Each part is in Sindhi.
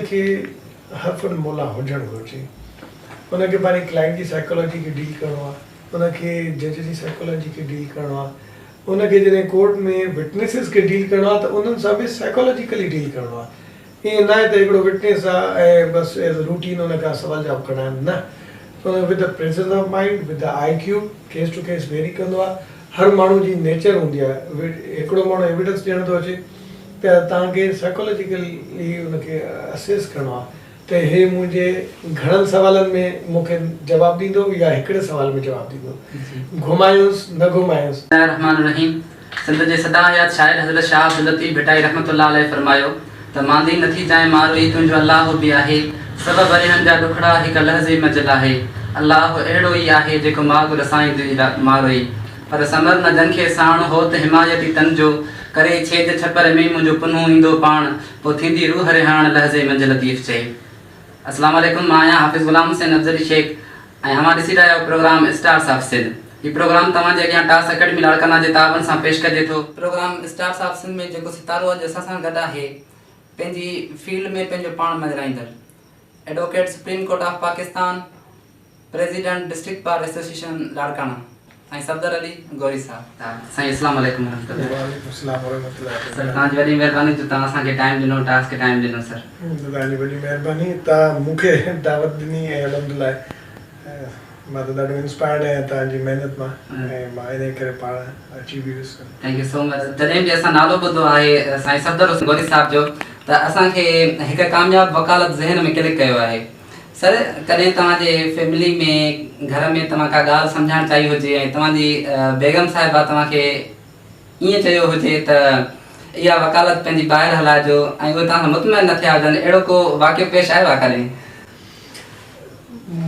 کي هر فن مولا هجڻ گهرجي. ان کي پنهنجي ڪلائنٽ جي سائيڪالاجي کي ڊيل ڪرڻو آهي، ان کي جج جي سائيڪالاجي کي ڊيل ڪرڻو آهي، ان کي جڏهن ڪورٽ ۾ وٽنيسز کي ڊيل ڪرڻو آهي ته انهن سان به سائيڪالاجيڪلي ڊيل ڪرڻو آهي. ائين ناهي ته هڪڙو وٽنيس آهي ۽ بس ايز روٽين ان کان سوال جواب ڪرڻا آهن نه، ان with the presence of mind, with the I Q, case to case vary ڪندو آهي. هر ماڻهو جي نيچر هوندي آهي. هڪڙو ماڻهو ايويڊنس ڏيڻ ٿو اچي ته توهان کي سائيڪالاجيڪلي ان کي اسيس ڪرڻو آهي ته هي منهنجي گهڻن سوالن ۾ مون کي جواب ڏيندو يا هڪڙي سوال ۾ جواب ڏيندو. گهمايونس نه گهمايونس. بسم الله الرحمٰن الرحيم سنڌ جي سدا حيات شاعر حضرت شاهه عبداللطيف ڀٽائي رحمة الله عليه فرمايو ته ماندي نه ٿي جانء ماروئي تنهنجو الله به آهي سڀ ورهين جا ڏکڙا هڪ لحظي منجهه لاهي الله اهڙو ئي آهي جيڪو ماڳ رسائيندي ماروئي پر ثمر نه جن کي ساڻ، هوت حمايتي تن جو، ڪري ڇيڄ ڇپر ۾ منهنجو پنهون ايندو پاڻ، پوء ٿيندي روح رهاڻ لحظي منجهه لطيف چئي. السلام عليڪم مان آهيان حافظ غلام حسين افضلي شيخ ۽ اوهان ڏسي رهيا آهيو پروگرام اسٽارس آف سنڌ هي پروگرام توهان جي اڳيان ٽاس اڪيڊمي لاڙڪاڻا جي تعاون سان پيش ڪجي ٿو. پروگرام اسٽارس آف سنڌ ۾ جيڪو ستارو اڄ اسان سان گڏ آهي پنهنجي فيلڊ ۾ پنهنجو پاڻ مڃرائيندڙ advocate supreme court of Pakistan president district bar association Larkana سائين صفدر علي غوري صاحب. سائين اسلام عليڪم ورحمة الله. وعليڪم السلام ورحمة الله سر توهان جي وڏي مهرباني جو توهان اسان کي ٽائيم ڏنو ٽاسڪ کي ٽائيم ڏنو سر. توهان جي وڏي مهرباني توهان مون کي دعوت ڏني ۽ الحمدلله مان ته ڏاڍو انسپائرڊ آهيان توهان جي محنت مان ۽ مان انهي ڪري پاڻ اچي به ويس. Thank you so much جڏهن به اسان نالو ٻڌو آهي سائين صفدر حسين غوري صاحب جو ته اسان کي هڪ ڪامياب وڪالت ذهن ۾ ڪلڪ ڪيو آهي. سر ڪڏهن توهان جي فيملي ۾ گهر ۾ توهان ڪا ڳالهه سمجهائڻ چاهي هجي ۽ توهان جي بيگم صاحبه توهان کي ائين چيو هجي ته اها وڪالت پنهنجي ٻاهر هلائجو ۽ اهي توهان کان مطمئن نه ٿيا هجن اهڙو ڪو واقعو پيش آيو آهي ڪڏهن؟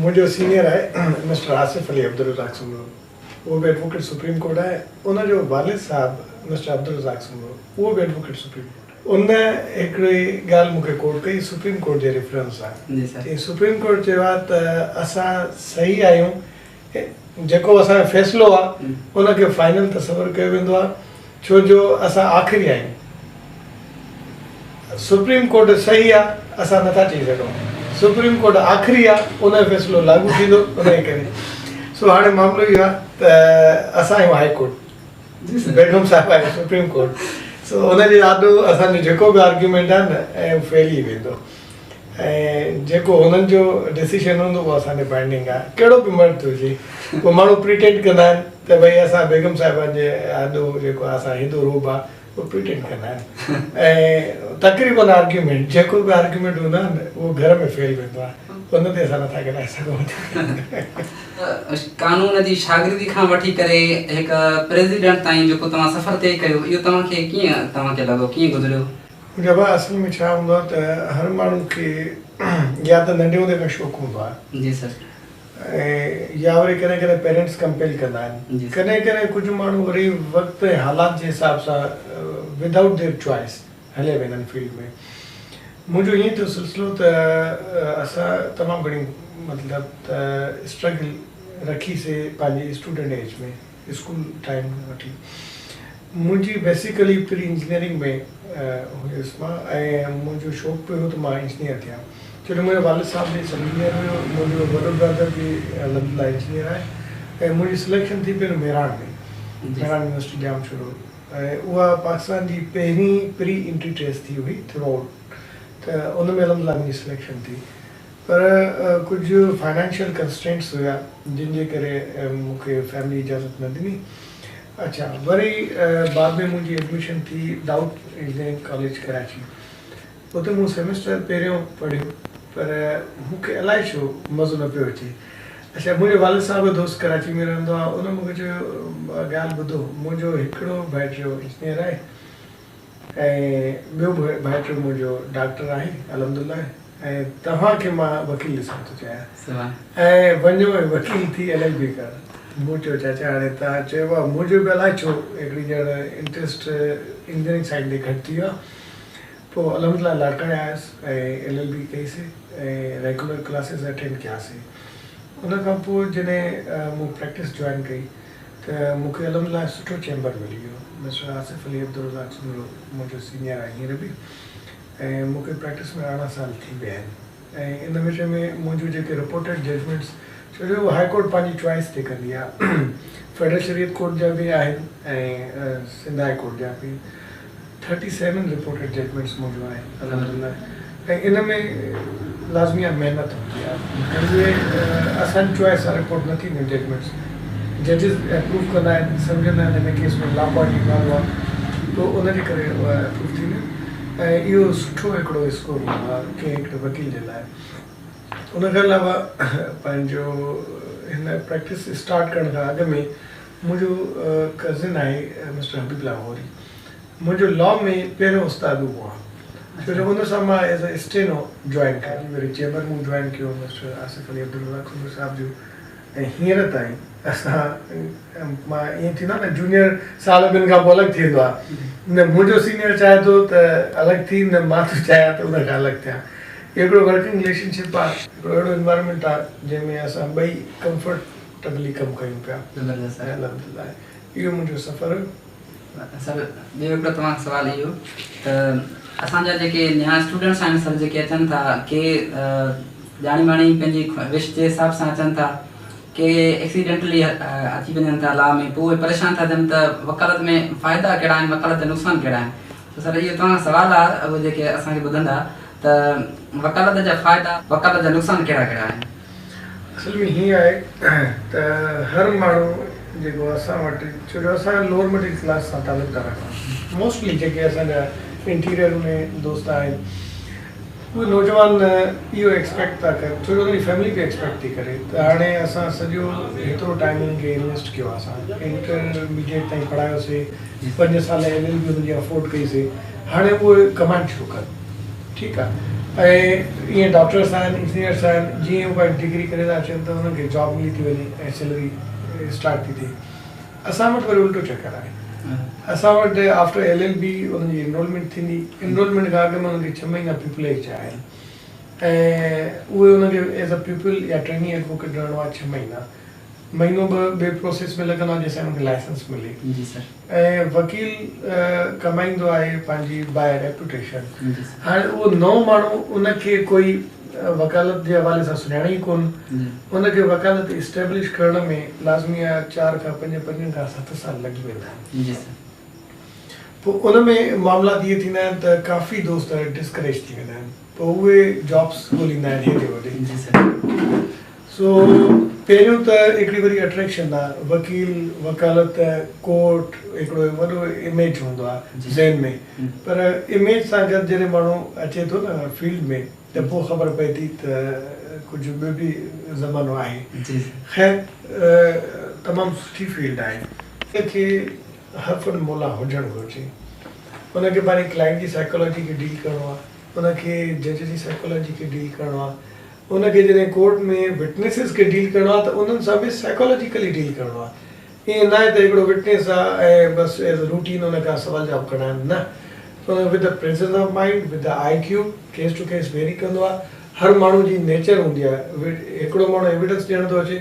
منهنجو سينيئر آهي مسٽر آصف علي عبدالرزاق سومرو اهو به ايڊووڪيٽ سپريم ڪورٽ آهي ان جو والد صاحب مسٽر عبدالرزاق سومرو اهو به ايڊووڪيٽ سپريم ڪورٽ آهي. ان هڪڙي ڳالهه مون کي ڪوٽ ڪئي سپريم ڪورٽ جي ريفرنس سان چيائين سپريم ڪورٽ چيو آهي ته اسان صحيح آهيون جيڪو اسان جو فيصلو آهي ان کي فائنل تصور ڪيو ويندو آهي ڇو جو اسان آخري آهيون سپريم ڪورٽ صحيح آهي اسان نٿا چئي سگهون سپريم ڪورٽ آخري آهي ان جو فيصلو لاڳو ٿيندو ان جي ڪري سو هاڻي معاملو اهو آهي ته اسان آهيون هائي ڪورٽ بيگم صاحب آهي سپريم ڪورٽ سو ان جي آڏو اسان جو جيڪو به آرگيومينٽ آهي نه ۽ فيل ئي ويندو ۽ جيڪو هنن جو ڊسيشن هوندو اهو اسان تي بائنڊنگ آهي ڪهڙو به مرد هجي پوء ماڻهو پريٽينڊ ڪندا آهن ته ڀئي اسان بيگم صاحبه جي آڏو جيڪو آهي اسان هيڏو روب آهي اهو پريٽينڊ ڪندا آهن ۽ تقريبن آرگيومينٽ جيڪو به آرگيومينٽ هوندو آهي نه اهو گهر ۾ فيل ويندو آهي ان تي اسان نٿا ڳالهائي سگهون. قانون جي شاگردي کان وٺي ڪري هڪ پريزيڊنٽ تائين جيڪو توهان سفر طئي ڪيو اهو توهان کي ڪيئن توهان کي لڳو ڪيئن گذريو؟ جبا اصل ۾ ڇا هوندو آهي ته هر ماڻهو کي يا ته ننڍي هوندي کان شوق هوندو آهي. جي سر. ۽ يا وري ڪڏهن ڪڏهن پيرنٽس ڪمپيل ڪندا آهن. ڪڏهن ڪڏهن ڪجهه ماڻهو وري وقت ۽ حالات جي حساب سان ود آئوٽ their choice هليا ويندا آهن فيلڊ ۾. منهنجو ائين ٿيو سلسلو ته اسان تمام گهڻي مطلب ته اسٽرگل رکي سي پنهنجي اسٽوڊنٽ ايج ۾ اسڪول ٽائيم کان وٺي. منهنجي بيسيڪلي پري انجنيئرنگ ۾ هيس مان ۽ منهنجو شوق به هيو ته مان انجنيئر ٿيان ڇو جو منهنجو والد صاحب به سب انجنيئر هيو منهنجو وڏو برادر به الحمدلله انجنيئر آهي ۽ منهنجي سليڪشن ٿي پهريون مهراڻ ۾ مهراڻ يونيورسٽي ڄامشورو ۽ اها پاڪستان جي پهرين پري انٽري ٽيسٽ ٿي هئي ٿرو آئوٽ ته ان ۾ الحمدلله منهنجي سليڪشن ٿي پر ڪجهه فائنانشل ڪنسٽرينٽس هيا جن جي ڪري مون کي فيملي اجازت نه ڏني. اڇا وري بعد ۾ منهنجي ايڊميشن ٿي دائود انجنيئرنگ ڪاليج ڪراچي اتي مون سيمسٽر پهريون پڙهيو پر مون کي الائي ڇو مزو نه پيو اچي. اڇا منهنجو والد صاحب جو دوست ڪراچي ۾ رهندو آهي ان مون کي چيو ڳالهه ٻڌو منهنجو هڪڙو ڀائٽيو انجنيئر آهي ۽ ٻيو ڀائٽيو منهنجو ڊاڪٽر آهي الحمدلله ۽ توهان کي مان وڪيل ڏسڻ ٿو چاهيان ۽ وڃو ۽ وڪيل ٿي ايل ايل بي ڪر. مون چيو چاچا هاڻي توهان چيو آهي منهنجو به الائي ڇو هڪڙي ڄڻ انٽريسٽ انجنيئرنگ سائيڊ ڏي گهٽ ٿي ويو آهي. پوء الحمدلله لاڙڪاڻي آيس ۽ ايل ايل بي ڪئي سي ۽ ريگولر ڪلاسز اٽينڊ ڪياسي. ان کان پوء جڏهن مون پريڪٽس جوائن ڪئي ته مون کي الحمدلله سٺو چيمبر ملي ويو. مسٽر آصف علي عبدالرزاق سومرو منهنجو سينيئر آهي هينئر به. ۽ مون کي پريڪٽس ۾ 18 سال ٿي ويا آهن ۽ ان وچ ۾ منهنجون جيڪي رپورٽيڊ ججمينٽس ڇو جو هاء ڪورٽ پنهنجي چوائس تي ڪندي آهي فيڊرل شريعت ڪورٽ جا به آهن ۽ سنڌ هاء ڪورٽ جا به 37 رپورٽيڊ ججمينٽس منهنجون آهن الحمدلله ۽ ان ۾ لازمي آهي محنت هوندي آهي ۽ اهي اسان جي چوائس سان رپورٽ نه ٿينديون ججمينٽس ججز اپروو ڪندا آهن سمجهندا آهن هن ڪيس ۾ لا پوائنٽ جي ڳالهه آهي پوء ان جي ڪري اها اپروو ٿينديون ۽ اهو سٺو هڪڙو اسڪور هوندو آهي ڪنهن هڪڙي وڪيل جي لاء. ان کان علاوه پنهنجو هن پريڪٽس اسٽارٽ ڪرڻ کان اڳ ۾ منهنجو ڪزن آهي مسٽر حبيب الله غوري منهنجو لا ۾ پهريون استاد اهو آهي ڇو جو ان سان مان ايز اي اسٽينو جوائن ڪيو وري چيمبر مون جوائن ڪيو مسٽر آصف علي عبدالرزاق سومرو صاحب جو ۽ هينئر تائين اسان مان ائين ٿيندو آهي نه جونيئر سال ٻن کان پوء الڳ ٿي ويندو آهي نه منهنجو سينيئر چاهي ٿو ته الڳ ٿي نه مان ٿو چاهيان ته ان کان الڳ ٿيان اهو هڪڙو ورڪنگ رليشن شپ آهي هڪڙو اهڙو انوائرمينٽ آهي جنهن ۾ اسان ٻئي ڪمفرٽبلي ڪم ڪيون پيا زبردست ۽ الحمدلله اهو منهنجو سفر هيو. سر ٻيو هڪڙو توهان کان سوال اهو ته اسان جا جيڪي نيا اسٽوڊنٽس آهن سر جيڪي اچن ٿا ڪي ڄاڻي واڻي پنهنجي وش جي حساب سان اچن ٿا ڪي ايڪسيڊنٽلي اچي وڃن ٿا لا ۾ پوء اهي پريشان ٿا ٿين ته وڪالت ۾ فائدا ڪهڙا آهن وڪالت جا نقصان ڪهڙا آهن ته سر اهو توهان کان سوال آهي اهي جيڪي اسان کي ٻڌندا ته وڪالت جا فائدا وڪالت جا نقصان ڪهڙا ڪهڙا آهن. اصل ۾ هيئن آهي ته هر ماڻهو جيڪو اسان وٽ ڇو جو اسان لوئر مڊل ڪلاس سان تعلق ٿا رکون موسٽلي جيڪي اسان جا انٽيريئر ۾ دوست آهن اهي نوجوان اهو ايڪسپيڪٽ ٿا ڪن ڇو جو انهن جي فيملي به ايڪسپيڪٽ ٿي ڪري ته هاڻي اسان سڄو هيترو ٽائيم انهن کي انويسٽ ڪيو آهي اسان انٽرميڊيٽ تائين پڙهايوسي پنج سال ايل ايل بي انهن جي افورڊ ڪئي سي هاڻي اهي ڪمائڻ شروع ڪن ٺيڪ آهي ۽ ائين ڊاڪٽرس آهن انجنيئرس آهن جيئن هو پنهنجي ڊگري ڪري ٿا اچن ته انهن کي جاب ملي ٿي وڃي ۽ سيلري اسٽارٽ ٿي ٿئي اسان وٽ وري الٽو چڪر آهي. اسان وٽ آفٽر ايل ايل بي انهن جي انرولمينٽ ٿيندي، انرولمينٽ کان اڳ ۾ انهن کي ڇهه مهينا پيوپليج جا آهن ۽ اهي انهن کي ايز ا پيوپل يا ٽريني ايڊووڪيٽ رهڻو آهي ڇهه مهينا، مهينو ٻه ٻئي پروسيس ۾ لڳندو آهي جيسين انهن کي لائسنس ملي ۽ وڪيل ڪمائيندو آهي پنهنجي باء ريپوٽيشن هاڻي اهو نئون ماڻهو ان کي ڪوئي وڪالت جي حوالي سان سڃاڻي ئي ڪونه، ان کي وڪالت اسٽيبلش ڪرڻ ۾ لازمي آهي چار کان پنج، پنجن کان ست سال لڳي ويندا آهن. جي سر. پوء ان ۾ معاملات اهي ٿيندا آهن ته ڪافي دوست ڊسڪريج ٿي ويندا آهن پوء اهي جابس ڳوليندا آهن هيڏي هوڏي. جي سر. سو پهريون ته هڪڙي وڏي اٽريڪشن آهي وڪيل، وڪالت، ڪورٽ هڪڙو وڏو اميج هوندو آهي ذهن ۾ پر اميج سان گڏ جڏهن ماڻهو اچي ٿو نه فيلڊ ۾ ته پوء خبر پئي ٿي ته ڪجهه ٻيو به زمانو آهي. خير تمام سٺي فيلڊ آهي. ان کي حرفن مولا هجڻ گهرجي. ان کي پنهنجي ڪلائنٽ جي سائيڪالاجي کي ڊيل ڪرڻو آهي. ان کي جج جي سائيڪالاجي کي ڊيل ڪرڻو آهي. ان کي جڏهن ڪورٽ ۾ وٽنيسز کي ڊيل ڪرڻو آهي ته انهن سان به سائيڪالاجيڪلي ڊيل ڪرڻو آهي. ائين ناهي ته هڪڙو وٽنيس آ ۽ بس ايز روٽين ان کان سوال جواب ڪرڻا آهن نه پر with the presence of mind with the I Q case to case vary ڪندو آ هر ماڻهو جي نيچر هوندي آ هڪڙو ماڻهو ايويڊنس ڏيڻ ٿو اچي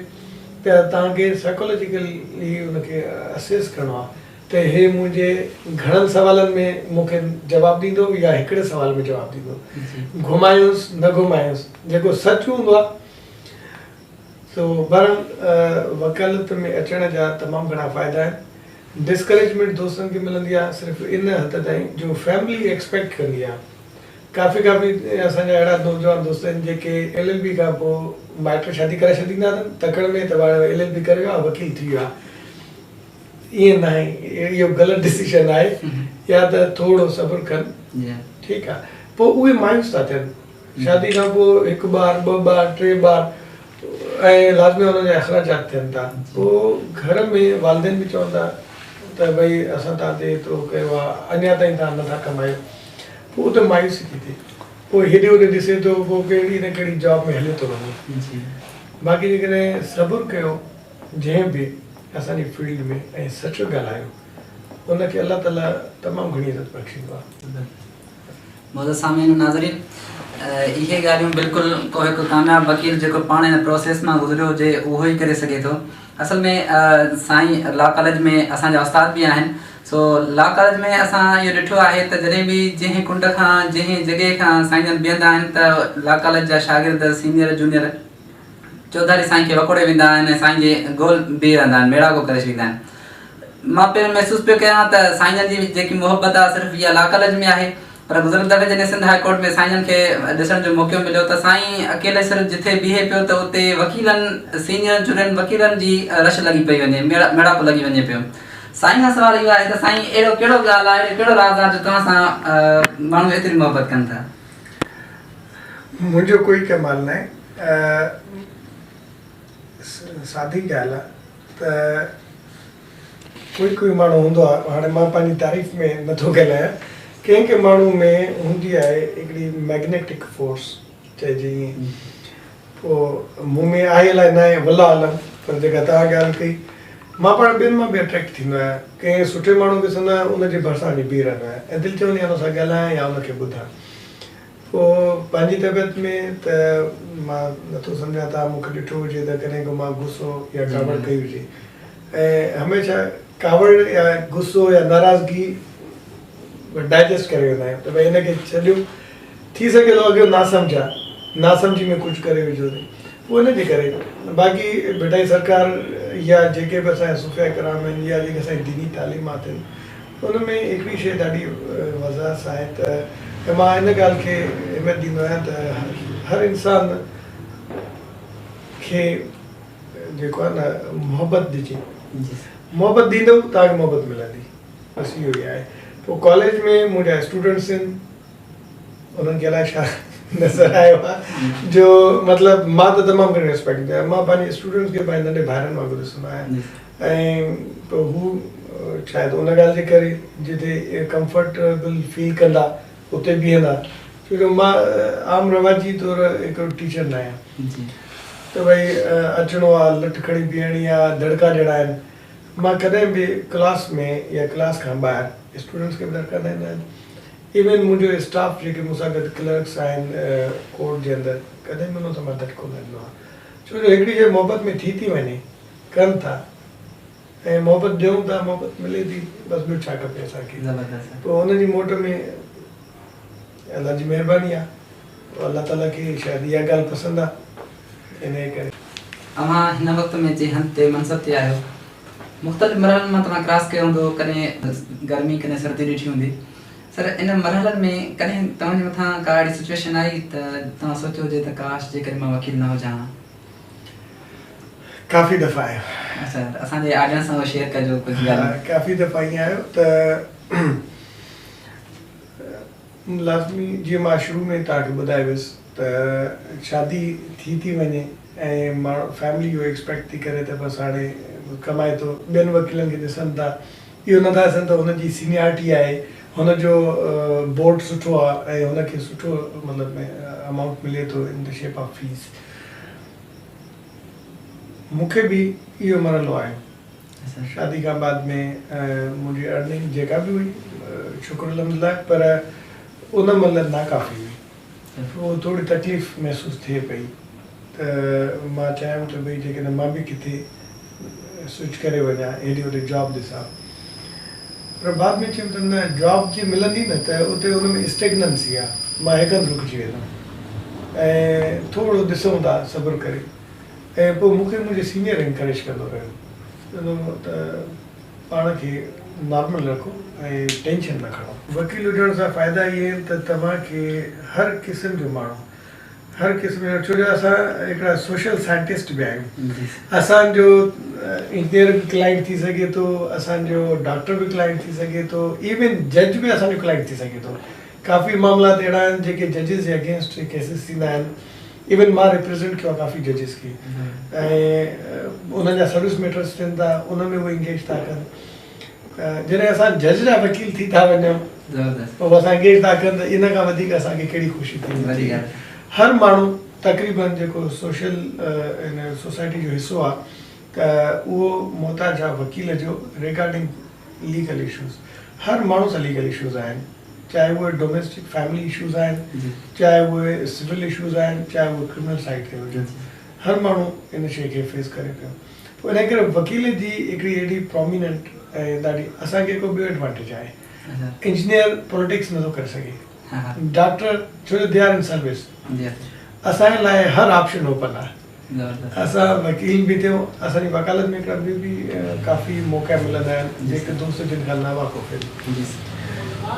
ته توهان کي سائيڪالاجيڪلي ان کي اسيس ڪرڻو آ ته هي منهنجي گهڻن سوالن ۾ مون کي جواب ڏيندو يا هڪڙي سوال ۾ جواب ڏيندو گهمايوس نه گهمايوس جيڪو سچ هوندو آ سو بهرحال وڪالت ۾ اچڻ جا تمام گهڻا فائدا آهن. ڊسڪريجمينٽ دوستن کي ملندي آهي صرف ان حد تائين جو فيملي ايڪسپيڪٽ ڪندي آهي. ڪافي ڪافي اسان جا اهڙا نوجوان دوست آهن جيڪي ايل ايل بي کان پوء مائٽ شادي ڪرائي ڇڏيندا اٿن تڪڙ ۾ ته هاڻي ايل ايل بي ڪري ويو آهي وڪيل ٿي ويو آهي. ائين ناهي اهو غلط ڊسيشن آهي يا ته ٿورو صبر ڪن ٺيڪ آهي پوء اهي مايوس ٿا ٿين. شادي کان پوء هڪ ٻار، ٻه ٻار، ٽي ٻار ۽ لازمي انهن جا اخراجات ٿين ٿا. پوء گهر ۾ والدين به چون ٿا ته ڀئي اسان توهان تي ايترو ڪيو آهي اڃا تائين توهان نٿا ڪمايو. پوء اتي مايوسي ٿي ٿئي. پوء هيڏي هوڏي ڏسي ٿو پوء ڪهڙي نه ڪهڙي جاب ۾ هليو ٿو وڃي. باقي جيڪڏهن صبر ڪيو جنهن به اسان جي فيلڊ ۾ ۽ سچ ڳالهايو ان کي الله تعاليٰ تمام گهڻي عزت بخشيندو آهي. معزز سامعين و ناظرين اهي ڳالهيون بلڪل ڪو هڪ ڪامياب وڪيل جيڪو پاڻ هن پروسيس مان گذريو هجي اهو ئي ڪري سگهي ٿو اصل ۾ سائين لا ڪاليج ۾ اسان جا استاد به آهن سو لا ڪاليج ۾ اسان اهو ڏٺو آهي ته جڏهن به جنهن ڪنڊ کان جنهن جڳهه کان سائين جن بيهندا آهن ته لا ڪاليج جا شاگرد سينيئر جونيئر چوڌاري سائين کي وڪوڙي ويندا آهن ۽ سائين جي گول بيهي رهندا آهن ميڙاڪو ڪري ڇڏيندا آهن. مان پڻ محسوس پيو ڪيان ته سائين جن جي جيڪي محبت آهي صرف اها لا ڪاليج ۾ آهي پر گذريل دفعي جڏهن سنڌ هاء ڪورٽ ۾ سائين جن کي ڏسڻ جو موقعو مليو ته سائين اڪيلي سر جٿي بيهي پيو ته اتي وڪيلن سينيئرن جونيئرن وڪيلن جي رش لڳي پئي وڃي ميڙاڪو لڳي وڃي پيو. سائين کان سوال اهو آهي ته سائين اهڙو ڪهڙو ڳالهه آهي اهڙو ڪهڙو راز آهي جو توهان سان ماڻهو ايتري محبت ڪن ٿا. منهنجو ڪوئي ڪمال ناهي سادي ڳالهه آهي ته ڪوئي ڪوئي ماڻهو هوندو آهي هاڻي مان پنهنجي تعريف ۾ نٿو ڳالهايان ڪنهن ڪنهن ماڻهو ۾ هوندي آهي هڪڙي مئگنيٽڪ فورس چئجي ائين پوء مون ۾ آهي الائي ناهي والله اعلم پر جيڪا توهان ڳالهه ڪئي مان پاڻ ٻين مان به اٽريڪٽ ٿيندو آهيان ڪنهن سٺي ماڻهو کي ڏسندو آهيان ان جي ڀرسان وڃي بيهي رهندو آهيان ۽ دل چوندي آهي ان سان ڳالهايان يا ان کي ٻڌان پوء پنهنجي طبيعت ۾ ته مان نٿو سمجهان توهان مون کي ڏٺو هجي ته ڪڏهن ڪو مان غصو يا ڪاوڙ ڪئي هجي ۽ هميشه ڪاوڙ يا غصو يا ناراضگي ڊائجسٽ ڪري ويندا آهيون ته ڀئي هن کي ڇڏيو ٿي سگهي ٿو اڳيو ناسمجهه آ ناسمجهي ۾ ڪجهه ڪري وجهو ٿي پوء ان جي ڪري باقي ڀٽائي سرڪار يا جيڪي به اسان جا صوفياء ڪرام آهن يا جيڪي اسان جي ديني تعليمات آهن ان ۾ هڪڙي شيء ڏاڍي وضاحت سان آهي ته ۽ مان ان ڳالهه کي اهميت ڏيندو آهيان ته هر انسان کي جيڪو آهي نه محبت ڏجي محبت ڏيندو توهان کي محبت ملندي بس اهو ئي آهي پوء ڪاليج ۾ منهنجا اسٽوڊنٽس آهن انهن کي الائي ڇا نظر آيو آهي جو مطلب مان ته تمام گهڻي ريسپيڪٽ ڏيندو آهيان مان پنهنجي اسٽوڊنٽس کي پنهنجي ننڍي ڀائرن وانگر ڏسندو آهيان ۽ پوء هو شايد ان ڳالهه جي ڪري جتي ڪمفرٽيبل فيل ڪندا اتي بيهندا ڇو جو مان عام رواجي طور هڪڙو ٽيچر نه آهيان ته ڀئي اچڻو آهي لٺ کڻي بيهڻي آهي دڙڪا ڏيڻا آهن مان ڪڏهن به ڪلاس ۾ يا ڪلاس کان ٻاهر اسٽوڊنٽس کي به دڙڪا نه ڏنا آهن ايون منهنجو اسٽاف جيڪي مون سان گڏ ڪلرڪس آهن ڪورٽ جي اندر ڪڏهن به انهن سان مان ڌٽڪو نه ڏنو آهي ڇو جو هڪڙي شيء محبت ۾ ٿي ٿي وڃي ڪن ٿا ۽ محبت ڏيون ٿا محبت ملي ٿي بس ٻيو ڇا کپي اسان کي پوء ان جي موٽ ۾ الله جي مهرباني آهي پوء الله تعالي کي شايد اها ڳالهه پسند آهي انهيء ڪري. اوهان هن وقت ۾ جنهن هنڌ تي منصب تي آهيو مختلف مرحلن مان توهان ڪراس ڪيو هوندو ڪڏهن گرمي ڪڏهن سردي ڏٺي هوندي سر ان مرحلن ۾ ڪڏهن توهان جي مٿان ڪا اهڙي سچويشن آئي ته توهان سوچيو هجي ته ڪاش جيڪڏهن مان وڪيل نه هجان ها. ڪافي دفعا آيو. اڇا ته اسان جي آڊينس سان اهو شيئر ڪجو ڪجهه ڳالهيون. ڪافي دفعا ائين آيو ته لازمي جيئن مان شروع ۾ توهان کي ٻڌائي ويس ته شادي ٿي ٿي وڃي ۽ ماڻهو فيملي اهو ايڪسپيڪٽ ٿي ڪري ته بس هاڻي ڪمائي ٿو ٻين وڪيلن کي ڏسن ٿا اهو نٿا ڏسن ته هن جي سينيارٽي آهي هن جو بورڊ سٺو آهي ۽ هن کي سٺو مطلب امائونٽ ملي ٿو in the shape of fees مون کي به اهو مرحلو آيو شادي کان بعد ۾ منهنجي ارننگ جيڪا به هئي شڪر الحمدلله پر ان مهل ناڪافي هئي پوء ٿوري تڪليف محسوس ٿئي پئي ته مان چاهيم ته ڀئي جيڪڏهن مان به ڪٿي سوئچ ڪري وڃان هيڏي هوڏي جاب ڏسان پر بعد ۾ چيم ته نه جاب جي ملندي نه ته اتي ان ۾ اسٽيگننسي آ مان هڪ هنڌ رڪجي ويندم ۽ ٿورو ڏسون ٿا صبر ڪري ۽ پوء مون کي منهنجي سينيئر انڪريج ڪندو رهيو چوندو هو ته پاڻ کي نارمل رکو ۽ ٽينشن نه کڻو. وڪيل هجڻ سان فائدا اهي آهن ته توهان کي هر قسم جو ماڻهو هر قسم جو ڇو جو اسان هڪڙا سوشل سائنٽسٽ به آهيون اسان جو انجنيئر به ڪلائنٽ ٿي سگهي ٿو اسان جو ڊاڪٽر به ڪلائنٽ ٿي سگهي ٿو ايون جج به اسان جو ڪلائنٽ ٿي سگهي ٿو ڪافي معاملات اهڙا آهن جيڪي ججز جي اگينسٽ ڪيسز ٿيندا آهن ايون مان ريپريزنٽ ڪيو آهي ڪافي ججز کي ۽ انهن جا سروس ميٽرس ٿين ٿا ان ۾ اهي انگيج ٿا ڪن جڏهن اسان جج جا وڪيل ٿي ٿا وڃون پوء اسان انگيج ٿا ڪن ته ان کان وڌيڪ اسان کي ڪهڙي خوشي ٿيندي. هر ماڻهو تقريبن جيڪو سوشل ان سوسائٽي جو حصو آهي ته اهو محتاج آهي وڪيل جو ريگارڊنگ ليگل اشوز هر ماڻهو سان ليگل اشوز آهن چاهي اهي ڊوميسٽڪ فيملي اشوز آهن چاهي اهي سول اشوز آهن چاهي اهي ڪرمنل سائيڊ تي هجن هر ماڻهو ان شيء کي فيس ڪري پيو پوء ان ڪري وڪيل جي هڪڙي اهڙي پروميننٽ ۽ ڏاڍي اسان کي هڪ ٻيو ايڊوانٽيج آهي انجنيئر پوليٽڪس نٿو ڪري سگهي ڊاڪٽر ڇو جو they are in service اسان جي لاء هر آپشن اوپن آهي اسان وڪيل به ٿيون اسان جي وڪالت ۾ هڪڙا ٻيو به ڪافي موقعا ملندا آهن جيڪي دوست جن کان ناواقف آهن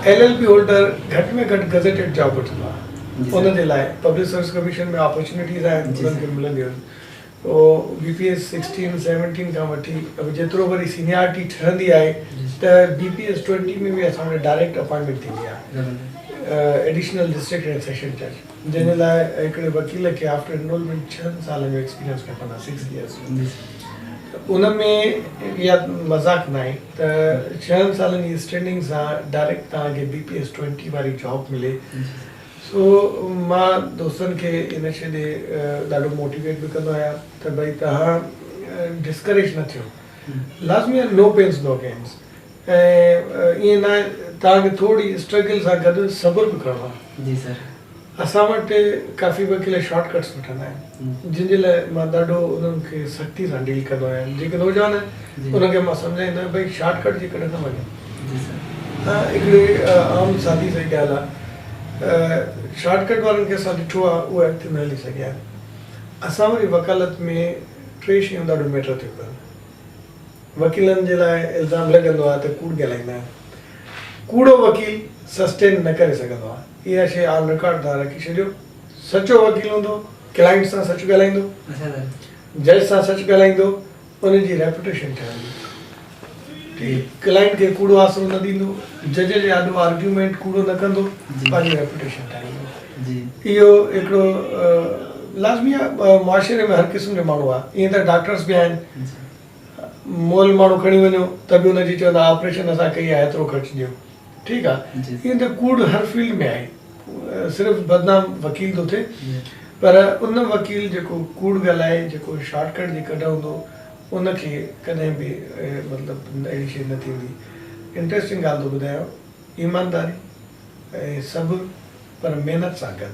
ايل ايل بي هولڊر گهٽ ۾ گهٽ گزيٽيڊ جاب وٺندو آهي ان جي لاء پبلڪ سروس ڪميشن ۾ آپرچونيٽيز آهن انهن کي ملنديون آهن پوء بي پي ايس سڪسٽين سيونٽين کان وٺي جيترو وري سينيارٽي ٺهندي آهي ته بي پي ايس ٽوئنٽي ۾ به اسان وٽ ڊائريڪٽ اپائنٽمينٽ ٿيندي آهي ايڊيشنل ڊسٽرڪٽ ۽ سيشن جج جنهن جي لاء هڪڙي وڪيل کي آفٽر انرولمينٽ ڇهن سالن جو ايڪسپيرينس کپندو آهي سڪس ايئرس جو ان ۾ اها مذاق ناهي ته ڇهن سالن جي اسٽينڊنگ سان ڊائريڪٽ توهان کي بي پي ايس ٽوئنٽي واري جاب ملي سو مان دوستن کي ان شيء ڏي ڏاڍو موٽيويٽ به ڪندو آهيان ته ڀئي توهان ڊسڪريج نه ٿيو لازمي آهي نو پينس نو گينس ۽ ائين نه آهي توهان کي ٿوري اسٽرگل سان گڏ صبر به ڪرڻو آهي. جي سر. اسان وٽ ڪافي وڪيل شارٽ ڪٽس وٺندا آهن جن جي لاء مان ڏاڍو انهن کي سختي سان ڊيل ڪندو آهيان جيڪي نوجوان آهن انهن کي مان سمجهائيندو آهيان ڀئي شارٽ ڪٽ جي ڪڏهن نه وڃو. جي سر. هڪڙي عام سادي سائي ڳالهه آهي شارٽ ڪٽ وارن کي اسان ڏٺو آهي اهي اڳتي نه هلي سگهيا آهن. اسان واري وڪالت ۾ ٽي شيون ڏاڍو ميٽر ٿيون ڪن. وڪيلن جي لاء الزام لڳندو آهي ته ڪوڙ ڳالهائيندا آهن. ڪوڙو وڪيل سسٽين نه ڪري سگهندو آهي. اها شيء آن رڪارڊ توهان رکي ڇڏيو. سچو وڪيل هوندو، ڪلائنٽ سان سچ ڳالهائيندو، جج سان سچ ڳالهائيندو، ان جي ريپوٽيشن ٺهندي. ٺيڪ ڪلائنٽ کي ڪوڙو آسرو نه ڏيندو، جج جي آڏو آرگيومينٽ ڪوڙو نه ڪندو، پنهنجي ريپوٽيشن ٺاهيندو. اهو هڪڙو لازمي آهي معاشري ۾ هر قسم جو ماڻهو آهي ائين ته ڊاڪٽرس به آهن مئل ماڻهو کڻي وڃو ته به ان جي چوندا آپريشن اسان ڪئي آهي ايترو خرچ ڏيو ٺيڪ آهي ائين ته ڪوڙ هر فيلڊ ۾ آهي صرف بدنام وڪيل ٿو ٿئي پر ان وڪيل جيڪو ڪوڙ ڳالهائي جيڪو شارٽ ڪٽ جي ڪڍ هوندو ان کي ڪڏهن به مطلب اهڙي شيء نه ٿيندي. انٽريسٽنگ ڳالهه ٿو ٻڌايان ايمانداري ۽ صبر پر محنت سان گڏ.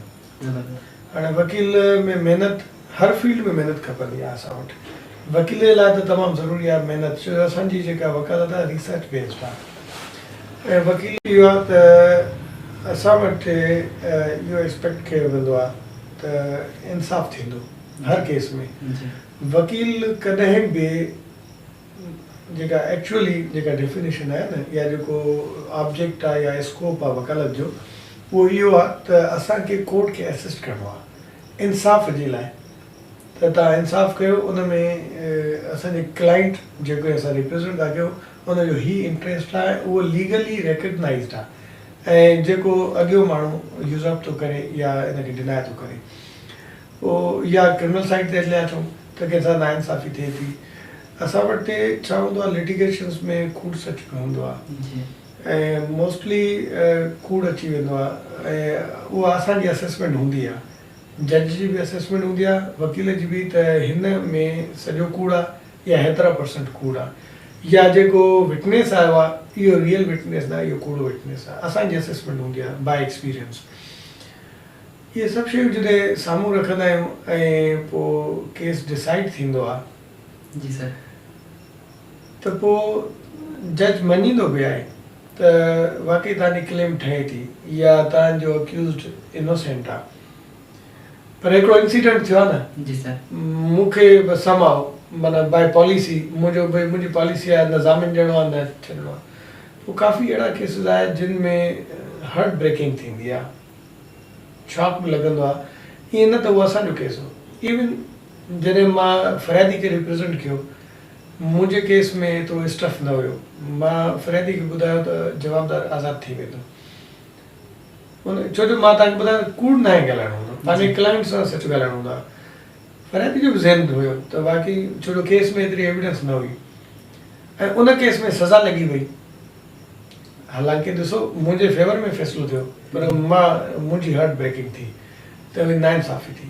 هاڻي وڪيل ۾ محنت هر فيلڊ ۾ محنت کپندي آهي اسان وٽ وڪيل جي لاء ته تمام ضروري آهي محنت ڇو جو اسان جي جيڪا وڪالت آهي ريسرچ بيسڊ آهي ۽ وڪيل اهو آهي ته اسان وٽ اهو ايڪسپيڪٽ ڪيو ويندو آهي ته انصاف ٿيندو هر ڪيس ۾ وڪيل ڪڏهن به جيڪا ايڪچوئلي جيڪا ڊيفينيشن آهي نه يا جيڪو آبجيڪٽ آهي يا اسڪوپ آهي وڪالت جو اهو اهو آهي ته اسان کي ڪورٽ کي اسسٽ ڪرڻو آهي انصاف جي لاء ته توهان انصاف ڪيو ان ۾ اسان جي ڪلائنٽ جيڪو اسان ريپريزنٽ ٿا ڪيون ان جو هي انٽريسٽ آهي اهو ليگلي ريڪگنائزڊ آهي ۽ جيڪو اڳيون ماڻهو يوزرپ ٿو ڪري يا ان کي ڊنائي ٿو ڪري پوء يا ڪرمنل سائيڊ تي هليا اچون ته ڪنهن سان ناانصافي ٿئي ٿي. اسان وٽ ڇا هوندو آهي لٽيگيشنس ۾ ڪوڙ سچ به هوندو آهي ۽ موسٽلي ڪوڙ اچي ويندو آهي ۽ اها اسان جي اسيسمينٽ هوندي آهي جج جي به اسيسمينٽ هوندي آهي وڪيل جي به ته هن ۾ سڄو ڪوڙ آهي يا هيترا پرسنٽ ڪوڙ آهي يا جيڪو وٽنيس آيو آهي اهو ريئل وٽنيس نه آهي اهو ڪوڙو وٽنيس آهي اسان جي اسيسمينٽ هوندي آهي باء ايڪسپيرينس. اهي سڀ شيون جڏهن سامهون رکندا آهيون ۽ پوء ڪيس ڊسائيڊ ٿيندو آهي. جي سر. ته پوء جج مڃيندو به آهي ته واقعي توهان جي ڪليم ٺهي ٿي يا توهان جو اڪيوزڊ انوسينٽ آهي پر هڪڙو انسيڊنٽ ٿيو آهي نه. جي سر. مون کي بس سم هاء معنيٰ باء پاليسي منهنجو ڀئي منهنجي پاليسي آهي نه ضامن ڏيڻو آهي نه ڇڏڻو آهي پوء ڪافي اهڙا ڪيسز آهي جن ۾ هارٽ بريڪنگ ٿيندي آهي. شاڪ به لڳندو آ ائين نه ته اهو اسان جو ڪيس هو ايون جڏهن مان فريادي کي ريپريزنٽ ڪيو منهنجي ڪيس ۾ ايترو اسٽف نه هيو مان فريادي کي ٻڌايو ته جوابدار آزاد ٿي ويندو ان ڇو جو مان توهان کي ٻڌايو ڪوڙ ناهي ڳالهائڻو هوندو پنهنجي ڪلائنٽ سان سچ ڳالهائڻو هوندو آ فريادي جو به ذهن هيو ته واقعي ڇو جو ڪيس ۾ ايتري ايويڊنس نه هئي ۽ ان ڪيس ۾ سزا لڳي وئي حالانڪه ڏسو منهنجي فيور ۾ فيصلو ٿيو پر مان منهنجي هارٽ بريڪنگ ٿي ته اهي ناانصافي ٿي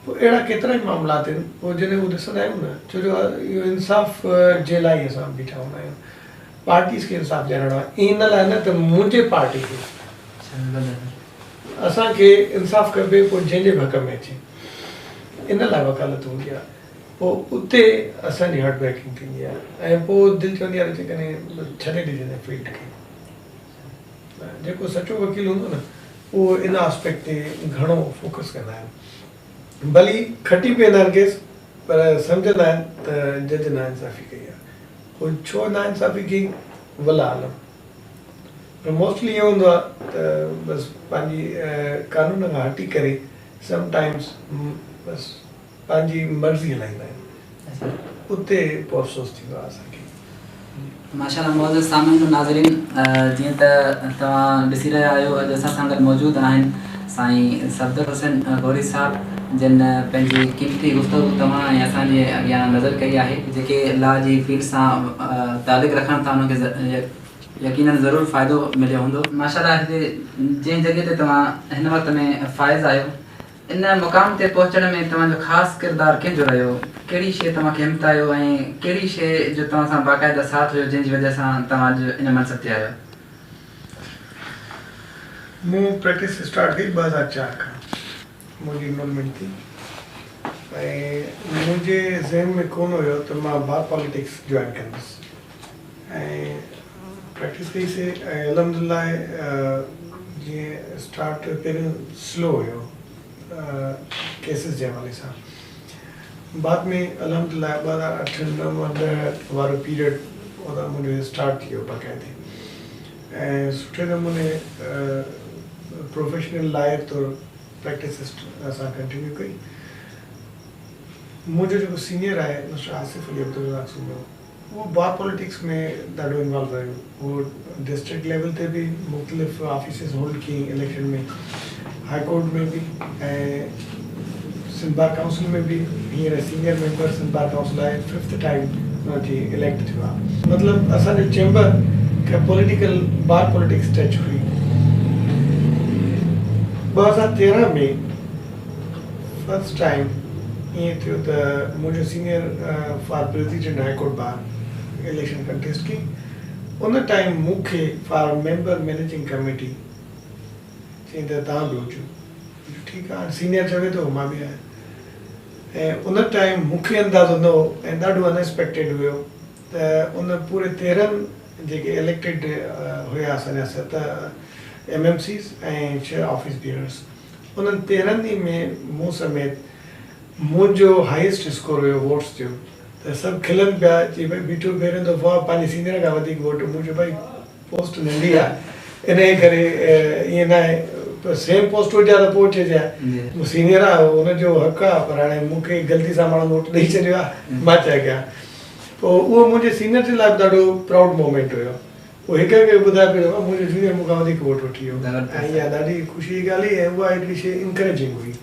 پوء اهڙا ڪيترا ئي معاملات آهن پوء جڏهن اهو ڏسندا آهيون نه ڇو جو اهو انصاف جي لاء ئي اسان بيٺا هوندا آهيون پارٽيز کي انصاف ڏيارڻو آهي ان لاء نه ته منهنجي پارٽي کي اسان کي انصاف کپي پوء جنهن جي به حق ۾ اچي ان لاء وڪالت هوندي آهي. پوء اتي اسان جي هارٽ بريڪنگ ٿيندي آهي ۽ پوء دل چوندي آهي ته جيڪڏهن ڇڏي ڏجي هن فيلڊ کي. جيڪو سچو وڪيل هوندو نه اهو ان آسپيڪٽ تي گهڻو فوڪس ڪندا آهن. ڀلي کٽي به ويندا آهن ڪيس پر سمجهندا آهن ته جج ناانصافي ڪئي آهي. پوء ڇو ناانصافي ڪئي والله اعلم. پر موسٽلي ائين هوندو آهي ته بس پنهنجي قانون کان هٽي ڪري سم ٽائمز بس پنهنجي مرضي هلائيندا آهن اتي پوء افسوس ٿيندو آهي اسان کي. ماشاء الله معزز سامعين و ناظرين جيئن ته توهان ڏسي رهيا آهيو اڄ اسان سان گڏ موجود آهن سائين صفدر حسين غوري صاحب جن پنهنجي قيمتي گفتگو توهان ۽ اسان جي اڳيان نظر ڪئي آهي جيڪي لا جي فيلڊ سان تعلق رکن ٿا انهن کي يقينن ضرور فائدو مليو هوندو. ماشاء الله هتي جنهن جڳهه تي توهان هن وقت ۾ فائز آهيو ان مقام تي پهچڻ ۾ توهان جو خاص ڪردار ڪنهن جو رهيو؟ ڪهڙي شيء توهان کي همٿايو ۽ ڪهڙي شيء جو توهان سان باقاعده ساٿ هيو جنهن جي وجه سان توهان اڄ ان منصب تي آهيو؟ مون پريڪٽس اسٽارٽ ڪئي 2004 کان منهنجي انرولمينٽ ٿي ۽ منهنجي ذهن ۾ ڪونه هيو ته مان بار پاليٽڪس جوائن ڪندس ۽ پريڪٽس ڪئي سي ۽ الحمد لله جيئن اسٽارٽ پهريون سلو هيو ڪيسز جي حوالي سان بعد ۾ الحمد لله 2008 9 10 وارو پيريڊ اتان منهنجو اسٽارٽ ٿي ويو باقاعدي ۽ سٺي نموني پروفيشنل لائر طور پريڪٽس اسان ڪنٽينيو ڪئي. منهنجو جيڪو سينيئر آهي مسٽر آصف علي عبدالرزاق سومرو اهو بار پاليٽڪس ۾ ڏاڍو انوالو رهيو. اهو ڊسٽرڪٽ ليول تي به مختلف آفيسز هولڊ ڪيائين اليڪشن ۾ هاء ڪورٽ ۾ به ۽ سنڌ بار ڪائونسل ۾ به هينئر senior member Sindh bar council آهي ففٿ ٽائيم ان جي اليڪٽ ٿيو آهي. مطلب اسان جو چيمبر کي پوليٽيڪل بار پوليٽڪس ٽچ هئي. 2013 ۾ فرسٽ ٽائيم ائين ٿيو ته منهنجو senior for president high court bar election contest ڪئي ان ٽائيم مون کي فار ميمبر مئنيجنگ ڪميٽي چيائين ته توهان به هجو ٺيڪ آهي هاڻي سينيئر چوي ٿو مان به آهيان ۽ ان ٽائيم مون کي اندازو نه هو ۽ ڏاڍو ان ايڪسپيڪٽيڊ هيو ته ان پوري 13 جيڪي اليڪٽيڊ هيا اسان جا ست ايم ايم سيز ۽ ڇهه آفيس بيئررس انهن 13 ئي ۾ مون سميت منهنجو هائيسٽ اسڪور هيو ووٽس جو ته سڀ کلن پيا چي ڀئي بيٺو پهريون دفعو آ پنهنجي سينيئر کان وڌيڪ ووٽ. مون چيو ڀائي پوسٽ ننڍي آ انهي ڪري ائين ناهي پر سيم پوسٽ هجي ها ته پوء چئجي ها مون سينيئر آ ان جو حق آ پر هاڻي مون کي غلطي سان ماڻهن ووٽ ڏئي ڇڏيو آ مان ڇا ڪيان. پوء اهو منهنجي سينيئر جي لاء به ڏاڍو پرائوڊ مومينٽ هيو. پوء هڪ هڪ کي ٻڌائي پيو ته منهنجو جونيئر مون کان وڌيڪ ووٽ وٺي ويو ۽ اها ڏاڍي خوشي جي ڳالهه هئي ۽ اها هڪڙي شيء انڪريجنگ هئي.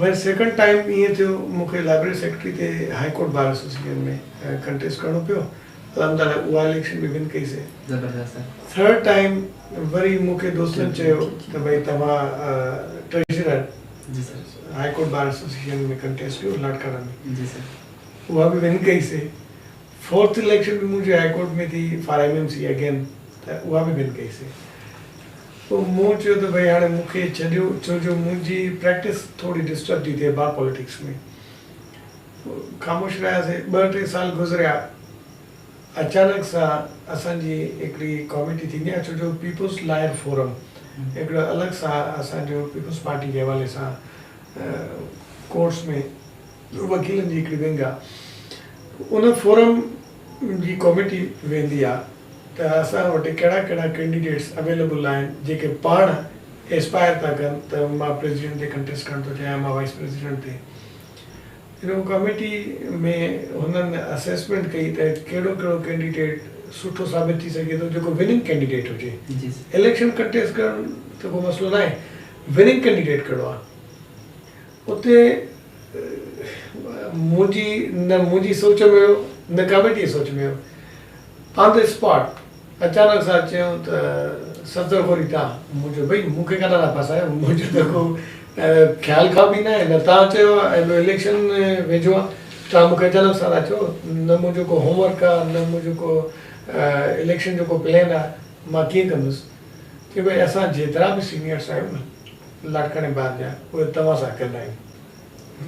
وري سيڪنڊ ٽائيم ائين ٿيو مون کي لائبريري سيڪريٽري تي high court bar association ۾ contest ڪرڻو پيو. الحمد لله اها اليڪشن به ون ڪئي سي. ٿرڊ ٽائيم وري مون کي دوستن چيو ته ڀئي توهان treasurer high court bar association ۾ contest ڪيو لاڙڪاڻا ۾. اها به ون ڪئي سي. فورٿ اليڪشن به منهنجي هائي ڪورٽ ۾ ٿي for M M C again ته اها به ون ڪئي سي. پوء مون چيو ته ڀئي هاڻي مون کي ڇڏيو ڇو جو منهنجي پريڪٽس ٿوري ڊسٽرب ٿي ٿئي بار پاليٽڪس ۾. پوء خاموش رهياسي. ٻه ٽي سال گذريا اچانڪ سان اسان جي هڪڙي ڪاميٽي ٿيندي آهي ڇو جو پيپلز لائر فورم هڪڙو الڳ سان اسان جو پيپلز پارٽي جي حوالي سان ڪورٽس ۾ وڪيلن جي هڪڙي ونگ آ ان فورم جي ڪاميٽي ويندي آ ته اسان وٽ ڪهڙا ڪهڙا ڪينڊيڊيٽس اويليبل آهن جيڪي پاڻ ايسپائر ٿا ڪن ته مان پريزيڊنٽ تي ڪنٽيسٽ ڪرڻ ٿو چاهيان مان وائيس پريزيڊنٽ تي. ان ڪاميٽي ۾ هنن اسيسمينٽ ڪئي ته ڪهڙو ڪهڙو ڪينڊيڊيٽ سٺو ثابت ٿي سگهي ٿو جيڪو وننگ ڪينڊيڊيٽ هجي. اليڪشن ڪنٽيسٽ ڪرڻ ته ڪو مسئلو ناهي وننگ ڪينڊيڊيٽ ڪهڙو آ. اتي منهنجي نه منهنجي سوچ ۾ هيو نه ڪاميٽي جي سوچ ۾ هيو. آن the spot اچانڪ سان چيائون ته صفدر غوري تان. مون چيو ڀئي مون کي ڪڏهن ٿا ڦاسايو منهنجو ته ڪو خيال کان به ناهي نه توهان چيو آهي ۽ ٻيو اليڪشن ويجهو آهي توهان مون کي اچانڪ سان ٿا چئو نه منهنجو ڪو هوم ورڪ آهي نه منهنجو ڪو اليڪشن جو ڪو پلان آهي مان ڪيئن ڪندس. چيو ڀئي اسان جيترا به سينيئرس آهيون نه لاڙڪاڻي بار جا اهي توهان سان گڏ آهيون.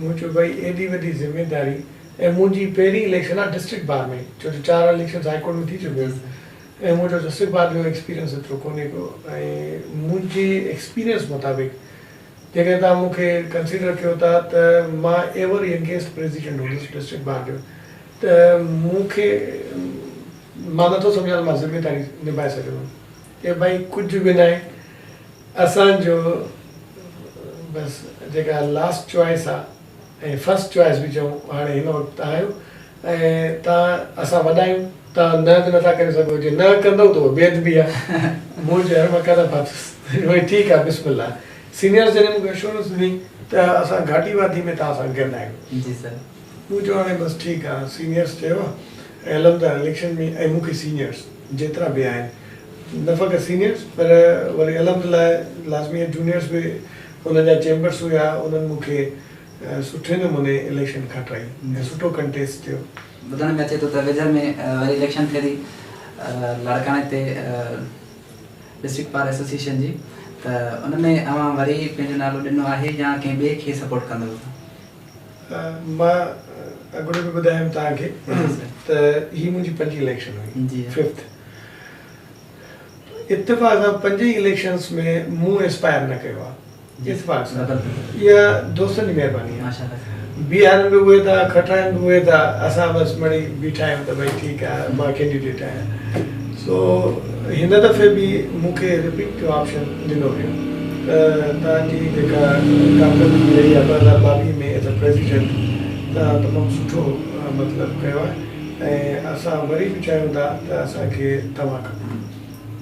مون چيو ڀئي ايڏي وڏي ذميداري ۽ منهنجي پهرين اليڪشن آهي ڊسٽرڪٽ بار ۾ ڇو جو چار اليڪشنز هائي ڪورٽ ۾ ٿي چڪيون آهن ۽ منهنجو ڊسٽرڪٽ بار جو ايڪسپيرينس ايترو ڪونهي ڪو ۽ منهنجي ايڪسپيرينس مطابق جيڪڏهن توهان مون کي ڪنسيڊر ڪيو ٿا ته مان ايور ينگيسٽ پريزيڊنٽ هوندس ڊسٽرڪٽ بار جو ته مون کي مان نٿو سمجهان ته مان ذميداري نڀائي سگهندم. چي ڀائي ڪجهه به ناهي اسان جو بس جيڪا لاسٽ چوائس آ ۽ فرسٽ چوائس به چئون هاڻي هن وقت توهان آهيو ۽ توهان اسان وڏا آهيون توهان نه به نٿا ڪري سگهو جي نه ڪندؤ ته اها بي ادبي آ مون چيو يار مان ڪڏهن ڦاٿس ڀائي ٺيڪ آ بسم الله سينيئرس جڏهن مون کي اشورنس ڏني ته اسان گهاٽي واڌي ۾ توهان سان گڏ آهيون جي سر. مون چيو هاڻي بس ٺيڪ آ سينيئرس چيو آ ۽ الحمدلله اليڪشن ۾ ۽ مون کي سينيئرس جيترا به آهن نه فقط سينيئرس پر وري الحمدلله لازمي آهي جونيئرس به انهن جا چيمبرس هيا انهن مون کي سٺي نموني اليڪشن کٽرائي ۽ سٺو ڪنٽيسٽ ٿيو. ٻڌڻ ۾ اچي ٿو ته ويجهر ۾ وري اليڪشن ٿئي ٿي لاڙڪاڻي تي ڊسٽرڪٽ بار ايسوسيئيشن جي ته ان ۾ اوهان وري پنهنجو نالو ڏنو آهي يا ڪنهن ٻئي کي سپورٽ ڪندؤ؟ مان اڳوڻي به ٻڌايم توهان کي ته هي منهنجي پنجين اليڪشن هئي ففٿ اتفاق سان پنج ئي اليڪشنس ۾ مون اسپائر نه ڪيو آهي اتفاق سان اها دوستن جي مهرباني آهي بيهارن به اهي ٿا کٽرائن به اهي ٿا اسان بس مڙئي بيٺا آهيون ته ڀئي ٺيڪ آهي مان ڪينڊيڊيٽ آهيان سو هن دفعي به مون کي رپيٽ جو آپشن ڏنو ويو ته توهان جي جيڪا ڪارڪردگي رهي آهي 2022 ۾ ايز اي پريزيڊنٽ توهان تمام سٺو مطلب ڪيو آهي ۽ اسان وري به چاهيون ٿا ته اسان کي توهان کپي.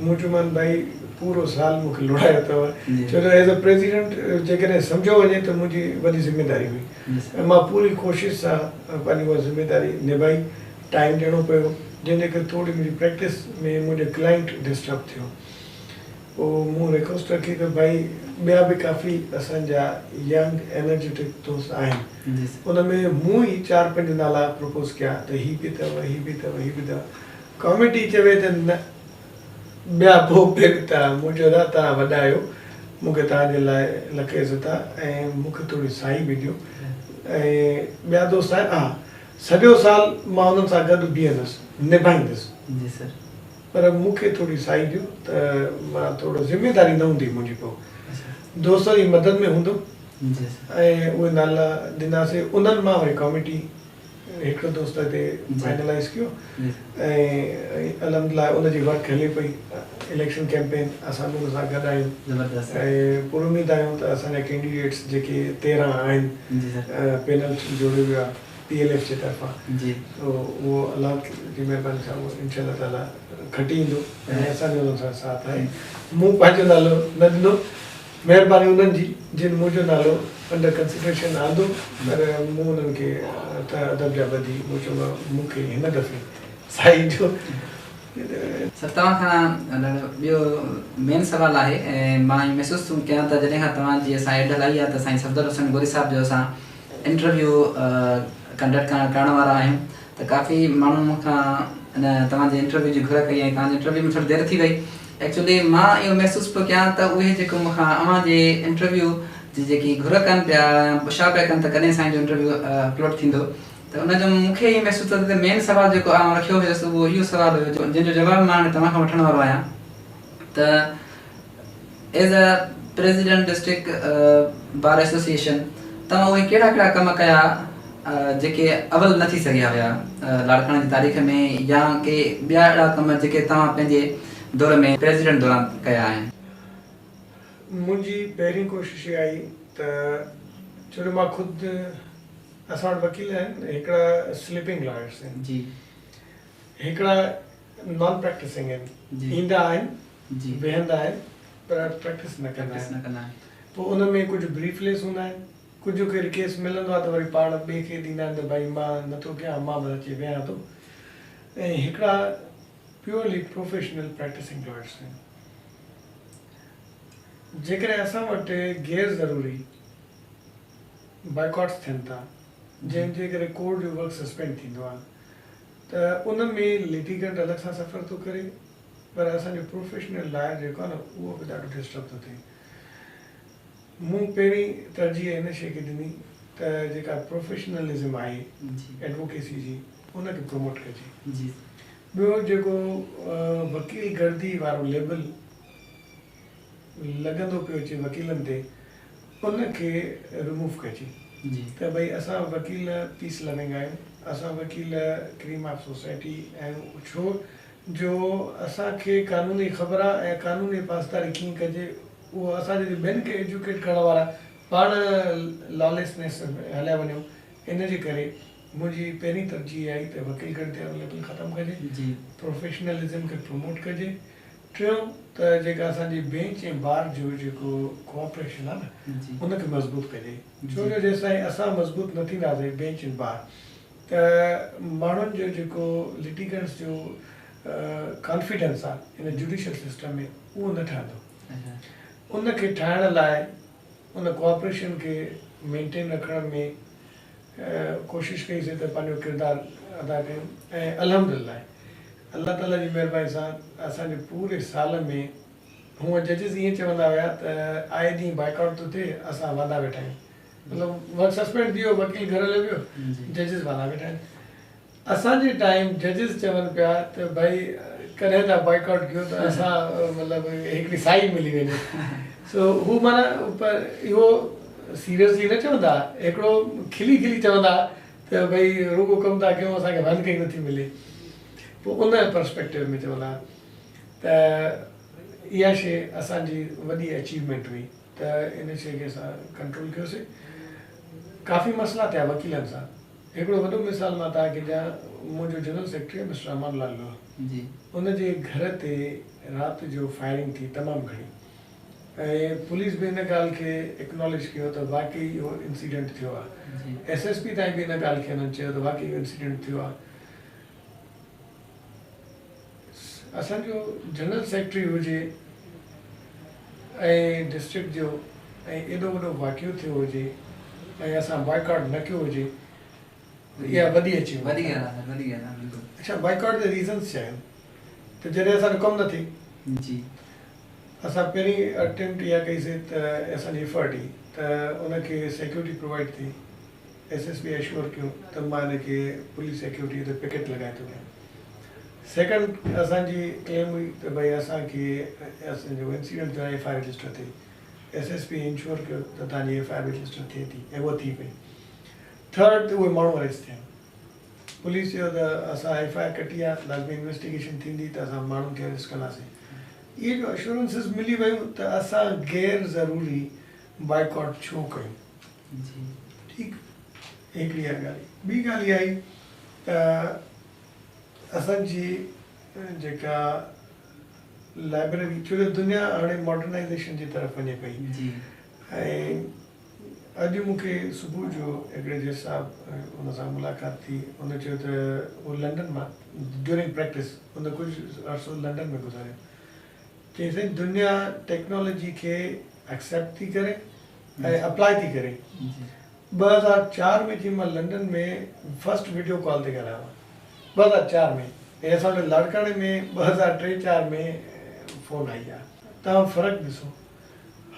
مون چيومان ڀائي پورو سال مون کي لوڙايو اٿو ڇو جو ايز اي پريزيڊنٽ جيڪڏهن سمجهيو وڃي ته منهنجي وڏي ذميداري هئي ۽ مان پوري ڪوشش سان پنهنجي اها ذميداري نڀائي ٽائيم ڏيڻو پيو جنهن جي ڪري ٿوري منهنجي پريڪٽس ۾ منهنجو ڪلائنٽ ڊسٽرب ٿيو پوء مون ريڪوسٽ رکي ته ڀائي ٻيا به ڪافي اسان جا ينگ انرجيٽڪ دوست آهن ان ۾ مون ئي چار پنج نالا پروپوز ڪيا ته هي به اٿو هي به اٿو هي به اٿو ڪاميٽي چوي ته نه ٻيا پوء به ته مون چيو دادا توهان وڏا آهيو مون کي توهان جي لاء لک عزت آهي ۽ مون کي ٿوري ساهي به ڏيو ۽ ٻيا دوست آهن ها سڄو سال مان انهن سان گڏ بيهندس نڀائيندس جي سر. پر مون کي ٿوري ساهي ڏيو ته مان ٿورو ذميداري نه هوندي منهنجي پوء دوستن جي مدد ۾ هوندم ۽ اهي نالا ڏناسي انهن مان وري ڪاميٽي هڪڙو دوست هتي فائنلائيز ڪيو ۽ الحمدلله ان جي ورڪ هلي پئي اليڪشن ڪيمپين اسان به ان سان گڏ آهيون ۽ پر اميد آهيون ته اسان جا ڪينڊيڊيٽس جيڪي 13 آهن پينل جوڙيو ويو آهي پي ايل ايف جي طرفان سو اهو الله جي مهرباني سان اهو انشاء الله تعالي کٽي ايندو ۽ اسان جو انهن سان ساٿ آهي مون پنهنجو نالو نه ڏنو مهرباني انهن جي جن منهنجو نالو انڊر ڪنسيڊريشن آندو پر مون انهن کي ته ادب جا ٻڌي مون چيو مون کي هن دفعي سائين جو سر توهان کان ٻيو مين سوال آهي ۽ مان ائين محسوس ٿو ڪيان ته جڏهن کان توهان جي اسان ايڊ هلائي آهي ته سائين صفدر حسين غوري صاحب جو اسان انٽرويو ڪنڊڪٽ ڪرڻ وارا آهيون ته ڪافي ماڻهن مون کان ان توهان جي انٽرويو جي گهر ڪئي ۽ توهان جي انٽرويو ۾ ٿوري دير ٿي وئي ايڪچولي مان اهو محسوس پيو ڪيان ته اهي جيڪو مون کان اوهان جي انٽرويو جي جيڪي گهر ڪن پيا يا پڇا پيا ڪن ته ڪڏهن سائين جو انٽرويو اپلوڊ ٿيندو ته ان جو مون کي ائين محسوس ٿيو ته مين سوال جيڪو آئون رکيو هيس اهو اهو سوال هيو جنهن جو جواب مان هاڻي توهان کان وٺڻ وارو آهيان ته as a president district bar association توهان اهي ڪهڙا ڪهڙا ڪم ڪيا جيڪي اول نه ٿي سگهيا هيا لاڙڪاڻي جي تاريخ ۾ يا ڪي ٻيا اهڙا ڪم جيڪي توهان پنهنجي دور ۾ پريزيڊنٽ دوران ڪيا آهن؟ منهنجي پهرين ڪوشش اها آئي ته ڇو جو مان خود اسان وٽ وڪيل آهن هڪڙا سليپنگ لائرس آهن جي هڪڙا نان پريڪٽسنگ آهن ايندا آهن ويهندا آهن پر پريڪٽس نه ڪندا آهن پوء ان ۾ ڪجهه بريف ليس هوندا آهن ڪجهه ڪير ڪيس ملندو آهي ته وري پاڻ ٻئي کي ڏيندا آهن ته ڀائي مان نٿو ڪيان مان بس اچي ويهان ٿو ۽ هڪڙا پيورلي پروفيشنل پريڪٽسنگ لائرس آهن جيڪڏهن اسان وٽ غير ضروري بائيڪاٽس ٿين ٿا جنهن جي ڪري ڪورٽ جو ورڪ سسپينڊ ٿيندو آهي ته ان ۾ لٽيگنٽ الڳ سان سفر ٿو ڪري پر اسان جو پروفيشنل لائر جيڪو آهي نه اهو به ڏاڍو ڊسٽرب ٿو ٿئي. مون پهرين ترجيح ان شيء کي ڏني ته ته جيڪا پروفيشنلزم آهي ايڊووڪيسي جي ان کي پروموٽ ڪجي. ٻيو جيڪو وڪيل گردي وارو ليبل لڳندو پيو اچي وڪيلن تي ان کي ريموو ڪجي ته ڀئي اسان وڪيل پيس لونگ آهيون، اسان وڪيل ڪريم آف سوسائٽي آهيون، ڇو جو اسان کي قانون جي خبر آهي ۽ قانون جي پاسداري ڪيئن ڪجي اهو اسان جڏهن ٻين کي ايجوڪيٽ ڪرڻ وارا پاڻ لاليسنيس ۾ هليا وڃون. ان جي ڪري منهنجي پهرين ترجيح اها آهي ته وڪيل گردي وارو ليبل ختم ڪجي، پروفيشنلزم کي پروموٽ ڪجي. ٽيون ته جيڪا اسان جي بينچ ۽ بار جو جيڪو ڪوآپريشن آهي نه ان کي مضبوط ڪجي، ڇو جو جيستائين اسان مضبوط نه ٿينداسين بينچ ۽ بار ته ماڻهن جو جيڪو لٽيگنٽس جو ڪانفيڊنس آهي ان جوڊيشل سسٽم ۾ اهو نه ٺهندو. ان کي ٺاهڻ لاء ان ڪوآپريشن کي مينٽين رکڻ ۾ ڪوشش ڪئي سي ته پنهنجو ڪردار ادا ڪيون ۽ الحمدلله الله تعالي جي مهرباني سان اسان جي پوري سال ۾ هونء ججز ائين چوندا هيا ته آئي ڏينهن بائيڪاٽ ٿو ٿئي اسان واندا ويٺا آهيون مطلب ورڪ سسپينڊ ٿي ويو وڪيل گهر هليو ويو ججز واندا ويٺا آهن. اسان جي ٽائيم ججز چون پيا ته ڀائي ڪڏهن ٿا بائيڪاٽ ڪيو ته اسان مطلب هڪڙي سائي ملي وڃي سو هو معنيٰ پر اهو سيريسلي نه چوندا هڪڙو کلي کلي چوندا ته ڀائي رڳو ڪم ٿا ڪيون اسان کي واندڪائي نٿي ملي پوء ان پرسپيڪٽو ۾ چوندا ته اها شي اسان جي وڏي اچيومينٽ هئي ته ان شي کي اسان ڪنٽرول ڪيوسي ڪافي مسئلا ٿيا وڪيلن سان. هڪڙو وڏو مثال مان توهان کي ڏيان، منهنجو جنرل سيڪريٽري مسٽر امان الله لوهه ان جي گهر تي رات جو فائرنگ ٿي تمام گهڻي ۽ پوليس به ان ڳالهه کي اڪناليج ڪيو ته واقعي اهو انسيڊنٽ ٿيو آهي، ايس ايس پي تائين به ان ڳالهه کي انهن چيو ته واقعي اهو انسيڊنٽ ٿيو آهي. اسان جو جنرل سيڪريٽري هجي ۽ ڊسٽرڪٽ جو ۽ ايڏو وڏو واقعو ٿيو هجي ۽ اسان بائيڪاٽ نه ڪيو هجي ته اها وڏي اچيومينٽ آهي. اڇا بائيڪاٽ جا ريزنس ڇا آهن ته جڏهن اسان جو ڪم نه ٿئي. اسان پهرين اٽيمپٽ اها ڪئي سي ته اسان جي ايفرٽ هئي ته ان کي سيڪيورٽي پرووائيڊ ٿئي. ايس ايس پي اشور ڪيو ته مان ان کي پوليس سيڪيورٽي تي پڪيٽ لڳائي ٿو ڏيان. سيڪنڊ اسان جي ڪليم هئي ته ڀئي اسان کي اسان جو انسيڊنٽ ٿيو آهي ايف I R register ٿئي. ايس ايس پي انشور ڪيو ته توهان جي ايف I R register ٿئي ٿي ۽ اها ٿي پئي. ٿرڊ ته اهي ماڻهو اريسٽ ٿيا. پوليس چيو ته اسان ايف I R ڪٽي آهي لازمي انويسٽيگيشن ٿيندي ته اسان ماڻهن کي اريسٽ ڪنداسين. اهي جو اشورنسز ملي ويون ته اسان غير ضروري بائيڪاٽ ڇو ڪيون. ٺيڪ هڪڙي اها ڳالهه ٻي ڳالهه اها آئي ته اسان جي جيڪا لائبريري ڇو جو دنيا هاڻي ماڊرنائزيشن جي طرف وڃي پئي ۽ اڄ مون کي صبح جو هڪڙي جج صاحب ان سان ملاقات ٿي ان چيو ته هو لنڊن مان ڊيورنگ پريڪٽس ان ڪجهه عرصو لنڊن ۾ گذاريو چيائين سائين دنيا ٽيڪنالاجي کي ايڪسيپٽ ٿي ڪري ۽ اپلاء ٿي ڪري. 2004 ۾ جيئن مان لنڊن ۾ فرسٽ وڊيو ڪال تي ڳالهايو آهي 2004 ۾ ۽ اسان وٽ لاڙڪاڻي ۾ 2003 4 ۾ فون آئي آهي توهان فرق ڏسو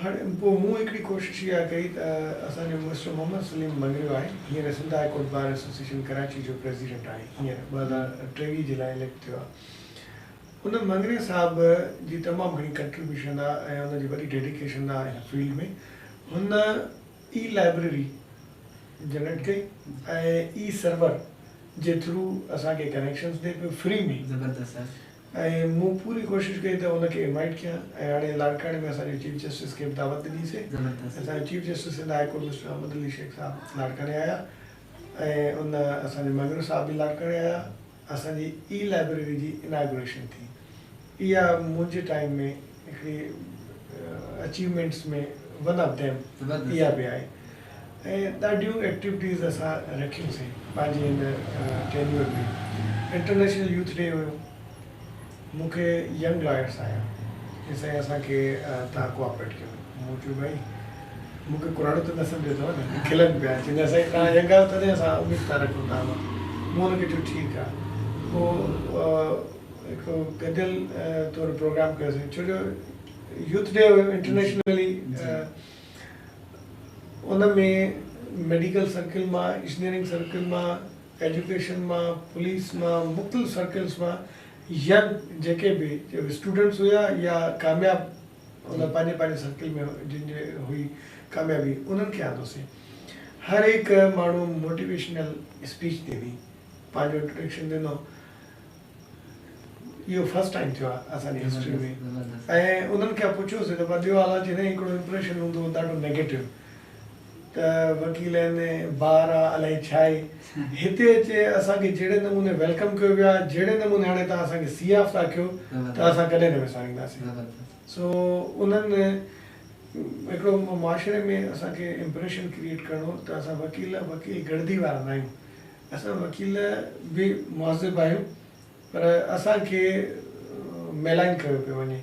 هاڻي پوء مون هڪڙي ڪوشش اها ڪئي ته اسان جو مسٽر محمد سليم مڱريو آهي هينئر Sindh high court bar association Karachi جو پريزيڊنٽ آهي هينئر 2023 جي لاء اليڪٽ ٿيو آهي ان مڱريي صاحب جي تمام گهڻي ڪنٽريبيوشن آ ۽ ان جي وڏي ڊيڊيڪيشن آ هن فيلڊ ۾ هن اي لائبريري جنريٽ ڪئي ۽ اي سرور جي ٿرو اسان کي ڪنيڪشنز ڏي پيو فري ۾ زبردست سر. ۽ مون پوري ڪوشش ڪئي ته ان کي انوائيٽ ڪيان ۽ هاڻي لاڙڪاڻي ۾ اسان جي چيف جسٽس کي به دعوت ڏني سي زبردست. اسان جو chief justice Sindh high court mister Ahmed Ali Shaikh صاحب لاڙڪاڻي آيا ۽ ان اسان جي مڱريو صاحب به لاڙڪاڻي آيا اسان جي اي لائبريري جي اناگوريشن ٿي. اها منهنجي ٽائيم ۾ هڪڙي اچيومينٽس ۾ ون آف ديم اها به آهي ۽ ڏاڍيون ايڪٽيوٽيز اسان رکيون سين پنهنجي هن ٽينيور ۾. انٽرنيشنل يوٿ ڊي هيو مون کي ينگ لائرس آيا چي سائين اسان کي توهان ڪوآپريٽ ڪيو. مون چيو ڀائي مون کي ڪراڙو ته نه سمجهيو اٿو نه؟ کلن پيا چي نه سائين توهان ينگ آهيو تڏهن اسان اميد ٿا رکون توهان مان. مون هن کي چيو ٺيڪ آهي. پوء هڪ گڏيل طور پروگرام ڪيوسين ڇو جو يوٿ ڊي هيو انٽرنيشنلي ان ۾ ميڊيڪل سرڪل مان، انجنيئرنگ سرڪل مان، ايجوڪيشن مان، پوليس مان، مختلف سرڪلز مان ينگ جيڪي به اسٽوڊنٽس هيا يا ڪامياب ان پنهنجي پنهنجي سرڪل ۾ جن جي هئي ڪاميابي انهن کي آندوسين. هر هڪ ماڻهو موٽيويشنل اسپيچ ڏني، پنهنجو انٽروڊڪشن ڏنو. اهو فرسٽ ٽائيم ٿيو آهي اسان جي هسٽري ۾ ۽ انهن کان پڇيوسين ته ٻيو حالانڪه هن هڪڙو امپريشن هوندو هو ڏاڍو نيگيٽو ته وڪيل آهن بار آ الائي ڇا آهي هتي اچي اسان کي جهڙي نموني welcome ڪيو ويو آهي جهڙي نموني هاڻي توهان اسان کي سي آف ٿا ڪيو ته اسان ڪڏهن نه وسارينداسين سو انهن هڪڙو معاشري ۾ اسان کي امپريشن ڪريئيٽ ڪرڻو ته اسان وڪيل وڪيل گڙدي وارا نه آهيون اسان وڪيل به مهذب آهيون پر اسان کي ميلائن ڪيو پيو وڃي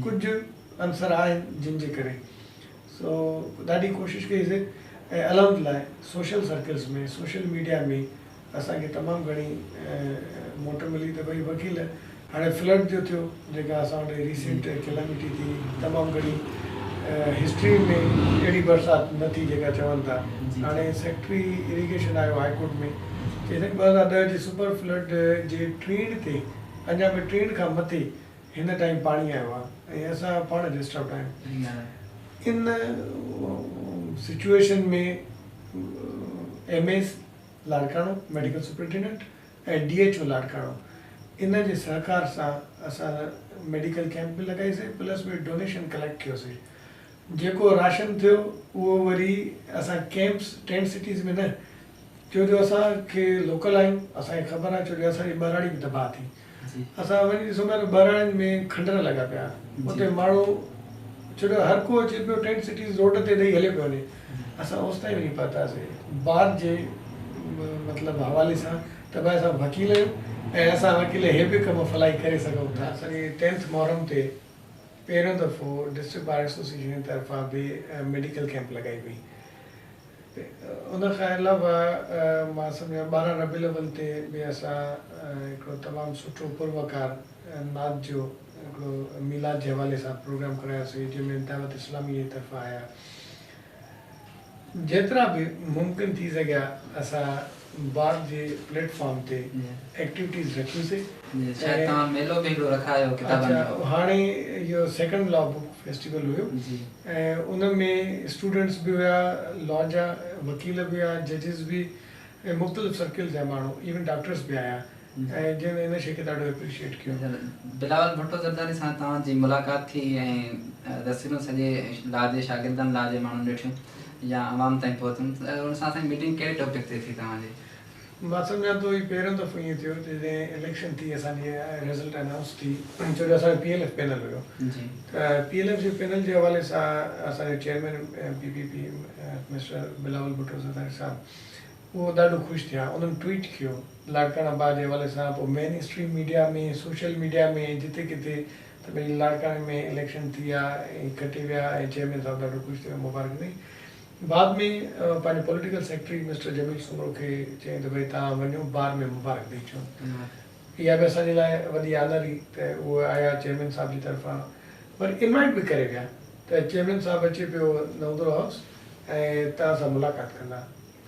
ڪجهه عنصر آهن جن جي ڪري سو ڏاڍي ڪوشش ڪئي سي ۽ الحمدلله سوشل سرڪلز ۾ سوشل ميڊيا ۾ اسان کي تمام گهڻي موٽ ملي ته ڀئي وڪيل هاڻي فلڊ جو ٿيو جيڪا اسان وٽ ريسينٽ ڪلامٽي ٿي تمام گهڻي هسٽري ۾ اهڙي برسات نه ٿي جيڪا چون ٿا هاڻي سيڪريٽري اريگيشن آيو هاء ڪورٽ ۾ چي سائين 2010 جي سپر فلڊ جي ٽيڻ تي اڃا به ٽيڻ کان مٿي هن ٽائيم پاڻي آيو آهي ۽ اسان پاڻ ڊسٽربڊ آهيون ان situation ۾ M S Larkana medical superintendent ۽ D H O Larkana ان جي سهڪار سان اسان ميڊيڪل ڪيمپ به لڳائي سي پلس ۾ ڊونيشن ڪليڪٽ ڪيو سي جيڪو راشن ٿيو اهو وري اسان ڪيمپس ٽينٽ سٽيز ۾ نه ڇو جو اسان کي لوڪل آهيون اسان کي خبر آهي ڇو جو اسان جي ٻهراڙي به تباهه ٿي اسان وڃي ڏسون پيا ته ٻهراڙين ۾ کنڊر لڳا پيا اتي ماڻهو ڇو جو هر ڪو اچي پيو ٽينٽ سٽيز روڊ تي ڏئي هليو پيو وڃي اسان اوستائين وڃي پهتاسي بار جي مطلب حوالي سان ته ڀاء اسان وڪيل آهيون ۽ اسان وڪيل هي به ڪم فلاحي ڪري سگهون ٿا. اسان جي ٽينٿ محرم تي پهريون دفعو ڊسٽرڪٽ بار ايسوسيئيشن جي طرفان به ميڊيڪل ڪيمپ لڳائي وئي. ان کان علاوه مان سمجهان 12 ربيع الاول تي به اسان هڪڙو تمام سٺو پروقار نعت جو هڪڙو ميلاد جي حوالي سان پروگرام ڪرايوسين جنهن ۾ دعوت اسلامي جي طرفان آيا. جيترا به ممڪن ٿي سگهيا اسان بار جي پليٽ فارم تي ايڪٽيوٽيز رکيون سي. جي شايد توهان ميلو به هڪڙو رکايو ڪتابن جو. اڇا هاڻي اهو سيڪنڊ لا بڪ فيسٽيول هيو ۽ ان ۾ اسٽوڊنٽس به هيا لا جا وڪيل به هيا ججز به ۽ مختلف سرڪلز جا ماڻهو ايون ڊاڪٽرس به آيا ۽ جن ان شي کي ڏاڍو اپريشيئيٽ ڪيو. بلاول ڀٽو زرداري سان توهان جي ملاقات ٿي ۽ تصويرون سڄي لا جي شاگردن لا جي ماڻهن ڏٺيون يا عوام تائين پهتيون ته ان سان اسان جي ميٽنگ ڪهڙي ٽاپڪ تي ٿي توهان جي؟ مان سمجهان ٿو هي پهريون دفعو ائين ٿيو جڏهن اليڪشن ٿي اسان جي رزلٽ انائونس ٿي ڇو جو اسان جو پي ايل ايف پينل هيو ته پي ايل ايف جي پينل جي حوالي سان اسان جو chairman P P P mister Bilawal Bhutto Zardari صاحب اهو ڏاڍو خوش ٿيا انهن ٽوئيٽ ڪيو لاڙڪاڻا بار جي حوالي سان پوء main stream media ۾ social media ۾ جتي ڪٿي ته ڀئي لاڙڪاڻي ۾ اليڪشن ٿي آ ۽ کٽي ويا ۽ چيئرمين صاحب ڏاڍو خوش ٿيو مبارڪ ڏني بعد ۾ پنهنجي political secretary mister Jamil Soomro کي چيائين ته ڀئي توهان وڃو بار ۾ مبارڪ ڏئي اچو اها به اسان جي لاء وڏي آنر هئي ته اهي آيا چيئرمين صاحب جي طرفان وري انوائيٽ به ڪري ويا ته چيئرمين صاحب اچي پيو نئودرو هائوس ۽ توهان سان ملاقات ڪندا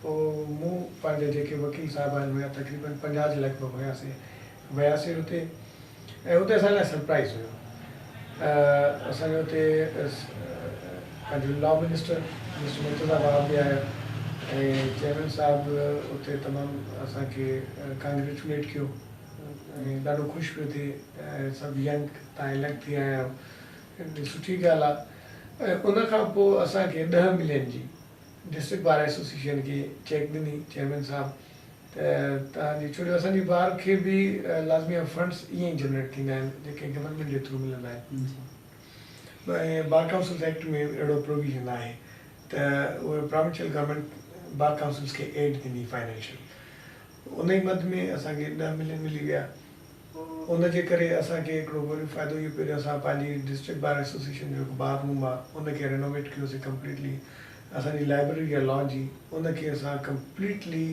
پوء مون پنهنجا جيڪي وڪيل صاحبان هيا تقريبن 50 جي لڳ ڀڳ هياسين، وياسين اتي ۽ اتي اسان لاء سرپرائيز هيو. اسان جو اتي پنهنجو law minister mister Murtaza Wahab به آيا ۽ چيئرمين صاحب اتي تمام اسان کي ڪانگريچوليٽ ڪيو ۽ ڏاڍو خوش پيو ٿئي ۽ سڀ ينگ تان اليڪٽ ٿي آيا آهيو سٺي ڳالهه آهي ۽ ان کان پوء اسان کي 10 ملين جي ڊسٽرڪٽ بار ايسوسيئيشن کي چيڪ ڏني چيئرمين صاحب ته توهان جي ڇو جو اسان جي بار کي به لازمي آهي فنڊس ائين ئي جنريٽ ٿيندا آهن جيڪي گورنمينٽ جي ٿرو ملندا آهن ۽ بار ڪائونسلز ايڪٽ ۾ اهڙو پروويزن آهي ته اهي پراونشل گورنمينٽ بار ڪائونسلز کي ايڊ ڏيندي فائنينشل ان ئي مد ۾ اسان کي 10 ملين ملي ويا ان جي ڪري اسان کي هڪڙو وري فائدو اهو پيو جو اسان پنهنجي ڊسٽرڪٽ بار ايسوسيئيشن جو هڪ بار روم آ ان کي رينوويٽ ڪيوسين ڪمپليٽلي اسان جي لائبريري آ لا جي ان کي اسان ڪمپليٽلي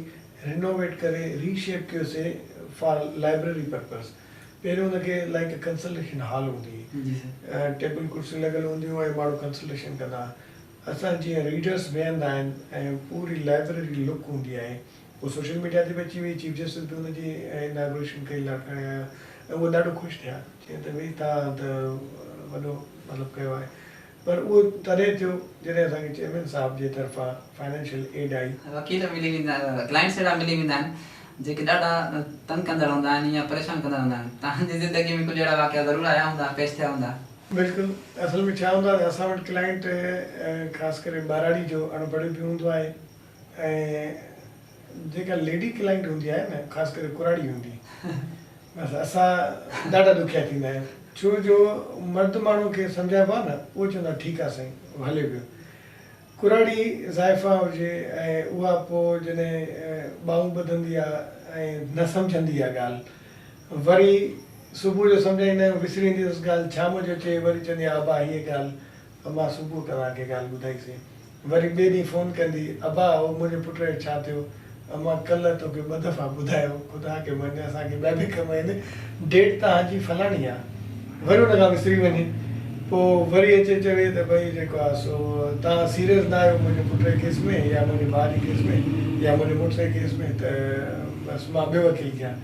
رينوويٽ ڪري ري شيپ ڪيوسين فار لائبريري پرپز پهريون ان کي لائيڪ ڪنسلٽيشن هال هوندي هئي ٽيبل ڪرسيون لڳل هونديون ۽ ماڻهو ڪنسلٽيشن ڪندا هئا. اسان جيئن ريڊرس ويهندا آهن ۽ پوري لائبريري لڪ هوندي آهي اهو سوشل ميڊيا تي به اچي وئي چيف جسٽس به ان جي اناگريشن ڪئي لاڙڪاڻي آيا ۽ اهي ڏاڍو خوش ٿيا چيائين ته ڀئي توهان ته وڏو مطلب ڪيو آهي پر اهو تڏهن ٿيو جڏهن اسان کي چيئرمين صاحب جي طرفان فائنانشل ايڊ آئي. وڪيل ملي ويندا ڪلائنٽس اهڙا ملي ويندا آهن جيڪي ڏاڍا تنگ ڪندڙ هوندا آهن يا پريشان ڪندڙ هوندا آهن توهان جي زندگي ۾ ڪجهه اهڙا واقعا ضرور آيا هوندا پيش ٿيا هوندا. بلڪل اصل ۾ ڇا هوندو آهي ته اسان وٽ ڪلائنٽ خاص ڪري ٻهراڙي جو اڻ پڙهيو به هوندو آهي ۽ جيڪا ليڊي ڪلائنٽ هوندي آهي نه خاص ڪري ڪراڙي هوندي بس اسان ڏاڍا ڏکيا ٿيندا آهيون ڇو جو مرد ماڻهو کي سمجهائبو آهي نه اهو چوندو آهي ٺيڪ آهي سائين هلي پيو ڪراڙي زائفان هجي ۽ اها پوء جڏهن ٻانهون ٻڌندي آهي ۽ نه سمجهندي آهي ڳالهه وري صبح جو سمجهائيندا آهيون وسري ويندي اٿس ڳالهه شام جو اچي وري چوندي آهي ابا هيء ڳالهه امان صبح توهان کي ڳالهه ٻڌائي سين. وري ٻئي ڏينهن فون ڪندي، ابا اهو منهنجي پٽ جو ڇا ٿيو؟ امان ڪلهه توکي ٻه دفعا ٻڌايو، خدا کي مڃ اسان کي ٻيا به ڪم آهن، ڊيٽ توهان جي فلاڻي آ. وري ان کان وسري وڃي. پوء وري اچي چوي ته ڀئي جيڪو آ سو توهان سيريس نه آهيو منهنجي پٽ جي ڪيس ۾ يا منهنجي ڀاء جي ڪيس ۾ يا منهنجي مڙس جي ڪيس ۾ ته بس مان ٻيو وڪيل ڪيان.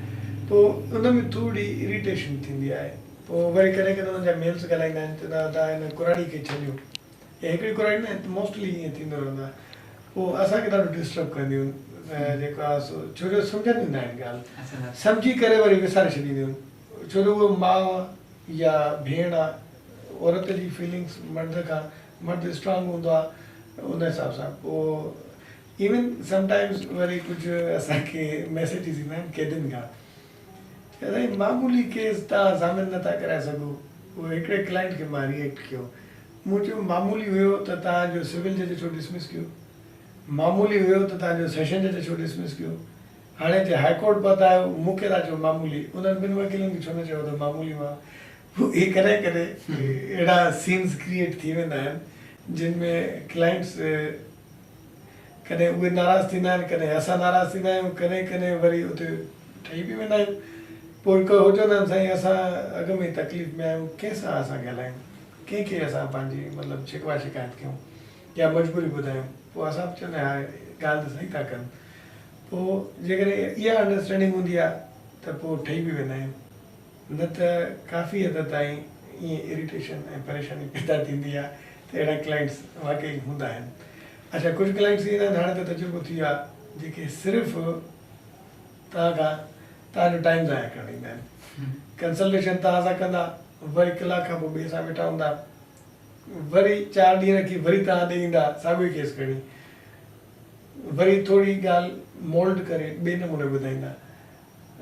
پوء ان ۾ ٿوري اريٽيشن ٿيندي آهي. پوء وري ڪڏهن ڪڏهن انهن جا ميلز ڳالهائيندا آهن چوندا آهن ادا هن ڪراڙي کي ڇڏيو يا هڪڙي ڪراڙي نه موسٽلي ائين ٿيندو رهندو آهي پوء اسان کي ڏاڍو ڊسٽرب ڪنديون آهن جيڪو آهي سو ڇو جو سمجهنديون نه آهن ڳالهه سمجهي ڪري وري وساري ڇڏينديون آهن ڇو جو اهو ماء يا ڀيڻ آهي عورت جي فيلنگس مرد کان مرد اسٽرانگ هوندو آهي ان حساب سان پوء ايون سم ٽائمز وري ڪجهه اسان کي ميسيجز ايندا آهن قيدين کان سائين معمولي ڪيس توهان ضامن نه ٿا ڪرائي سگهو. اهو هڪڙي ڪلائنٽ کي مان ري ايڪٽ ڪيو. مون چيو معمولي هيو ته توهان جو سول جج ڇو ڊسمس ڪيو؟ معمولي هيو ته توهان جو سيشن جج ڇو ڊسمس ڪيو؟ هاڻي جي هاء ڪورٽ پهتا آهيو مون کي ٿا چئو معمولي انهن ٻن وڪيلن کي ڇو نه چيو ته معمولي مان اهي ڪڏهن ڪڏهن اهڙا سينز ڪريئيٽ ٿي ويندا آهن جن ۾ ڪلائنٽس ڪڏهن اهي ناراض ٿيندا آهن، ڪڏهن اسان ناراض ٿيندا آهيون، ڪڏهن ڪڏهن وري اتي ٺهي به ويندا آهيون. پوء هو چوندا آهن سائين اسان اڳ ۾ ئي تڪليف ۾ آهيون، ڪنهن سان اسان ڳالهايون، ڪنهن کي اسان پنهنجي مطلب شڪوه شڪايت ڪيون يا مجبوري ٻڌايون. پوء اسان به چوندا آهيون ها ڳالهه ته صحيح ٿا ڪن. پوء جيڪڏهن اها انڊرسٽينڊنگ هوندي آهي ته پوء ٺهي به ويندا آهيون. نه ته ڪافي حد تائين ائين اريٽيشن ۽ پريشاني پيدا ٿيندي آهي ته اهڙا ڪلائنٽس واقعي هوندا آهن. اڇا ڪجهه ڪلائنٽس ايندا آهن هاڻي ته تجربو ٿي ويو آهي جيڪي صرف توهان کان توهان جو ٽائيم ضايع ڪرڻ ايندا آهن. ڪنسلٽيشن توهان سان ڪندا وري ڪلاڪ کان پوء ٻئي سان ويٺا هوندا وري چار ڏينهن رکي وري توهان ڏي ايندا ساڳيو ئي ڪيس کڻي وري ٿوري ڳالهه مولڊ ڪري ٻئي نموني ٻڌائيندا.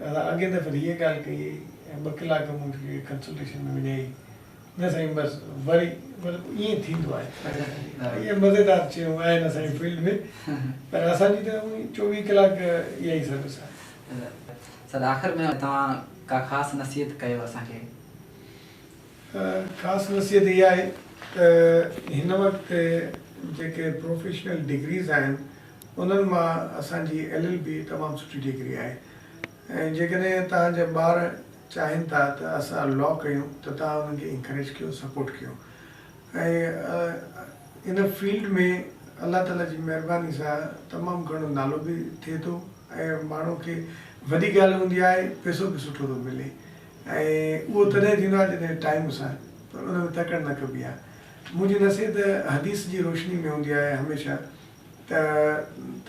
دادا اڳئين دفعي ته هيء ڳالهه ڪئي هئي ۽ ٻه ڪلاڪ مون کي ڪنسلٽيشن ۾ وڃائي نه سائين بس وري مطلب ائين ٿيندو آهي اهي مزيدار شيون آهن اسان جي فيلڊ ۾ پر اسان جي ته 24 ڪلاڪ اها ئي سروس آهي. سر آخر ۾ توهان ڪا خاص نصيحت ڪيو اسان کي. خاص نصيحت اها آهي ته هن وقت جيڪي پروفيشنل ڊگريز آهن انهن مان اسان جي ايل ايل بي تمام سٺي ڊگري آهي ۽ جيڪڏهن توهان جا ٻار چاهين ٿا ته اسان لا ڪيون ته توهان انهن کي انڪريج ڪيو سپورٽ ڪيو ۽ ان فيلڊ ۾ الله تعالي جي مهرباني سان تمام گهڻو نالو به ٿئي ٿو ۽ ماڻهو کي وڏي ڳالهه هوندي آهي پئسو به سٺو ٿو ملي ۽ اهو تڏهن ٿيندو آهي جڏهن ٽائيم سان پر ان ۾ تڪڙ نه ڪبي آهي منهنجي نصيحت حديث جي روشني ۾ هوندي آهي هميشه ته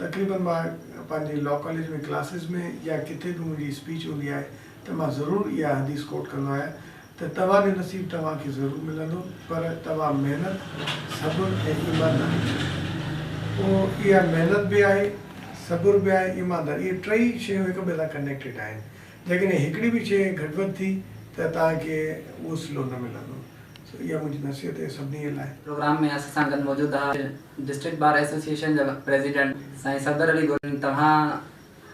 تقريبن مان پنهنجي لا ڪاليج ۾ ڪلاسز ۾ يا ڪٿي به منهنجي اسپيچ هوندي آهي ته مان ضرور اها حديث ڪوٽ ڪندو آهيان ته توهان جو نصيب توهان کي ضرور ملندو پر توهان محنت، صبر ۽ ايمانداري ڪريو. پوء اها محنت به آهي، صبر به آهي، ايمانداري اهي ٽئي شيون هڪ ٻئي سان ڪنيڪٽيڊ آهن. جيڪڏهن هڪڙي به شيء گهٽ وڌ ٿي ته توهان کي اهو صلو نه ملندو. سو اها منهنجي نصيحت آهي سڀني جي لاء. پروگرام ۾ اسان سان گڏ موجود ها ڊسٽرڪٽ بار ايسوسيئيشن جا پريزيڊنٽ سائين صفدر علي گل توهان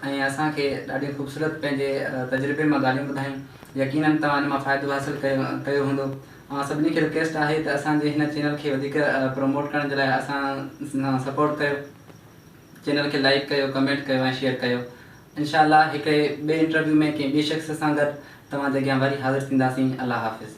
۽ اسان کي ڏاڍيون خوبصورت پنهنجي تجربي مان ڳالهيون ٻڌايون يقينن توهان ان مان فائدو حاصل ڪيو هوندو اوهان سڀني کي رڪويسٽ آهي ته اسان جي هن چينل کي وڌيڪ پروموٽ ڪرڻ جي لاء اسان سان سپورٽ ڪيو چينل کي لائيڪ ڪيو ڪمينٽ ڪيو ۽ شيئر ڪيو انشاء الله هڪڙي ٻئي انٽرويو ۾ ڪنهن ٻئي شخص سان گڏ توهان جي اڳيان وري حاضر ٿينداسين الله حافظ.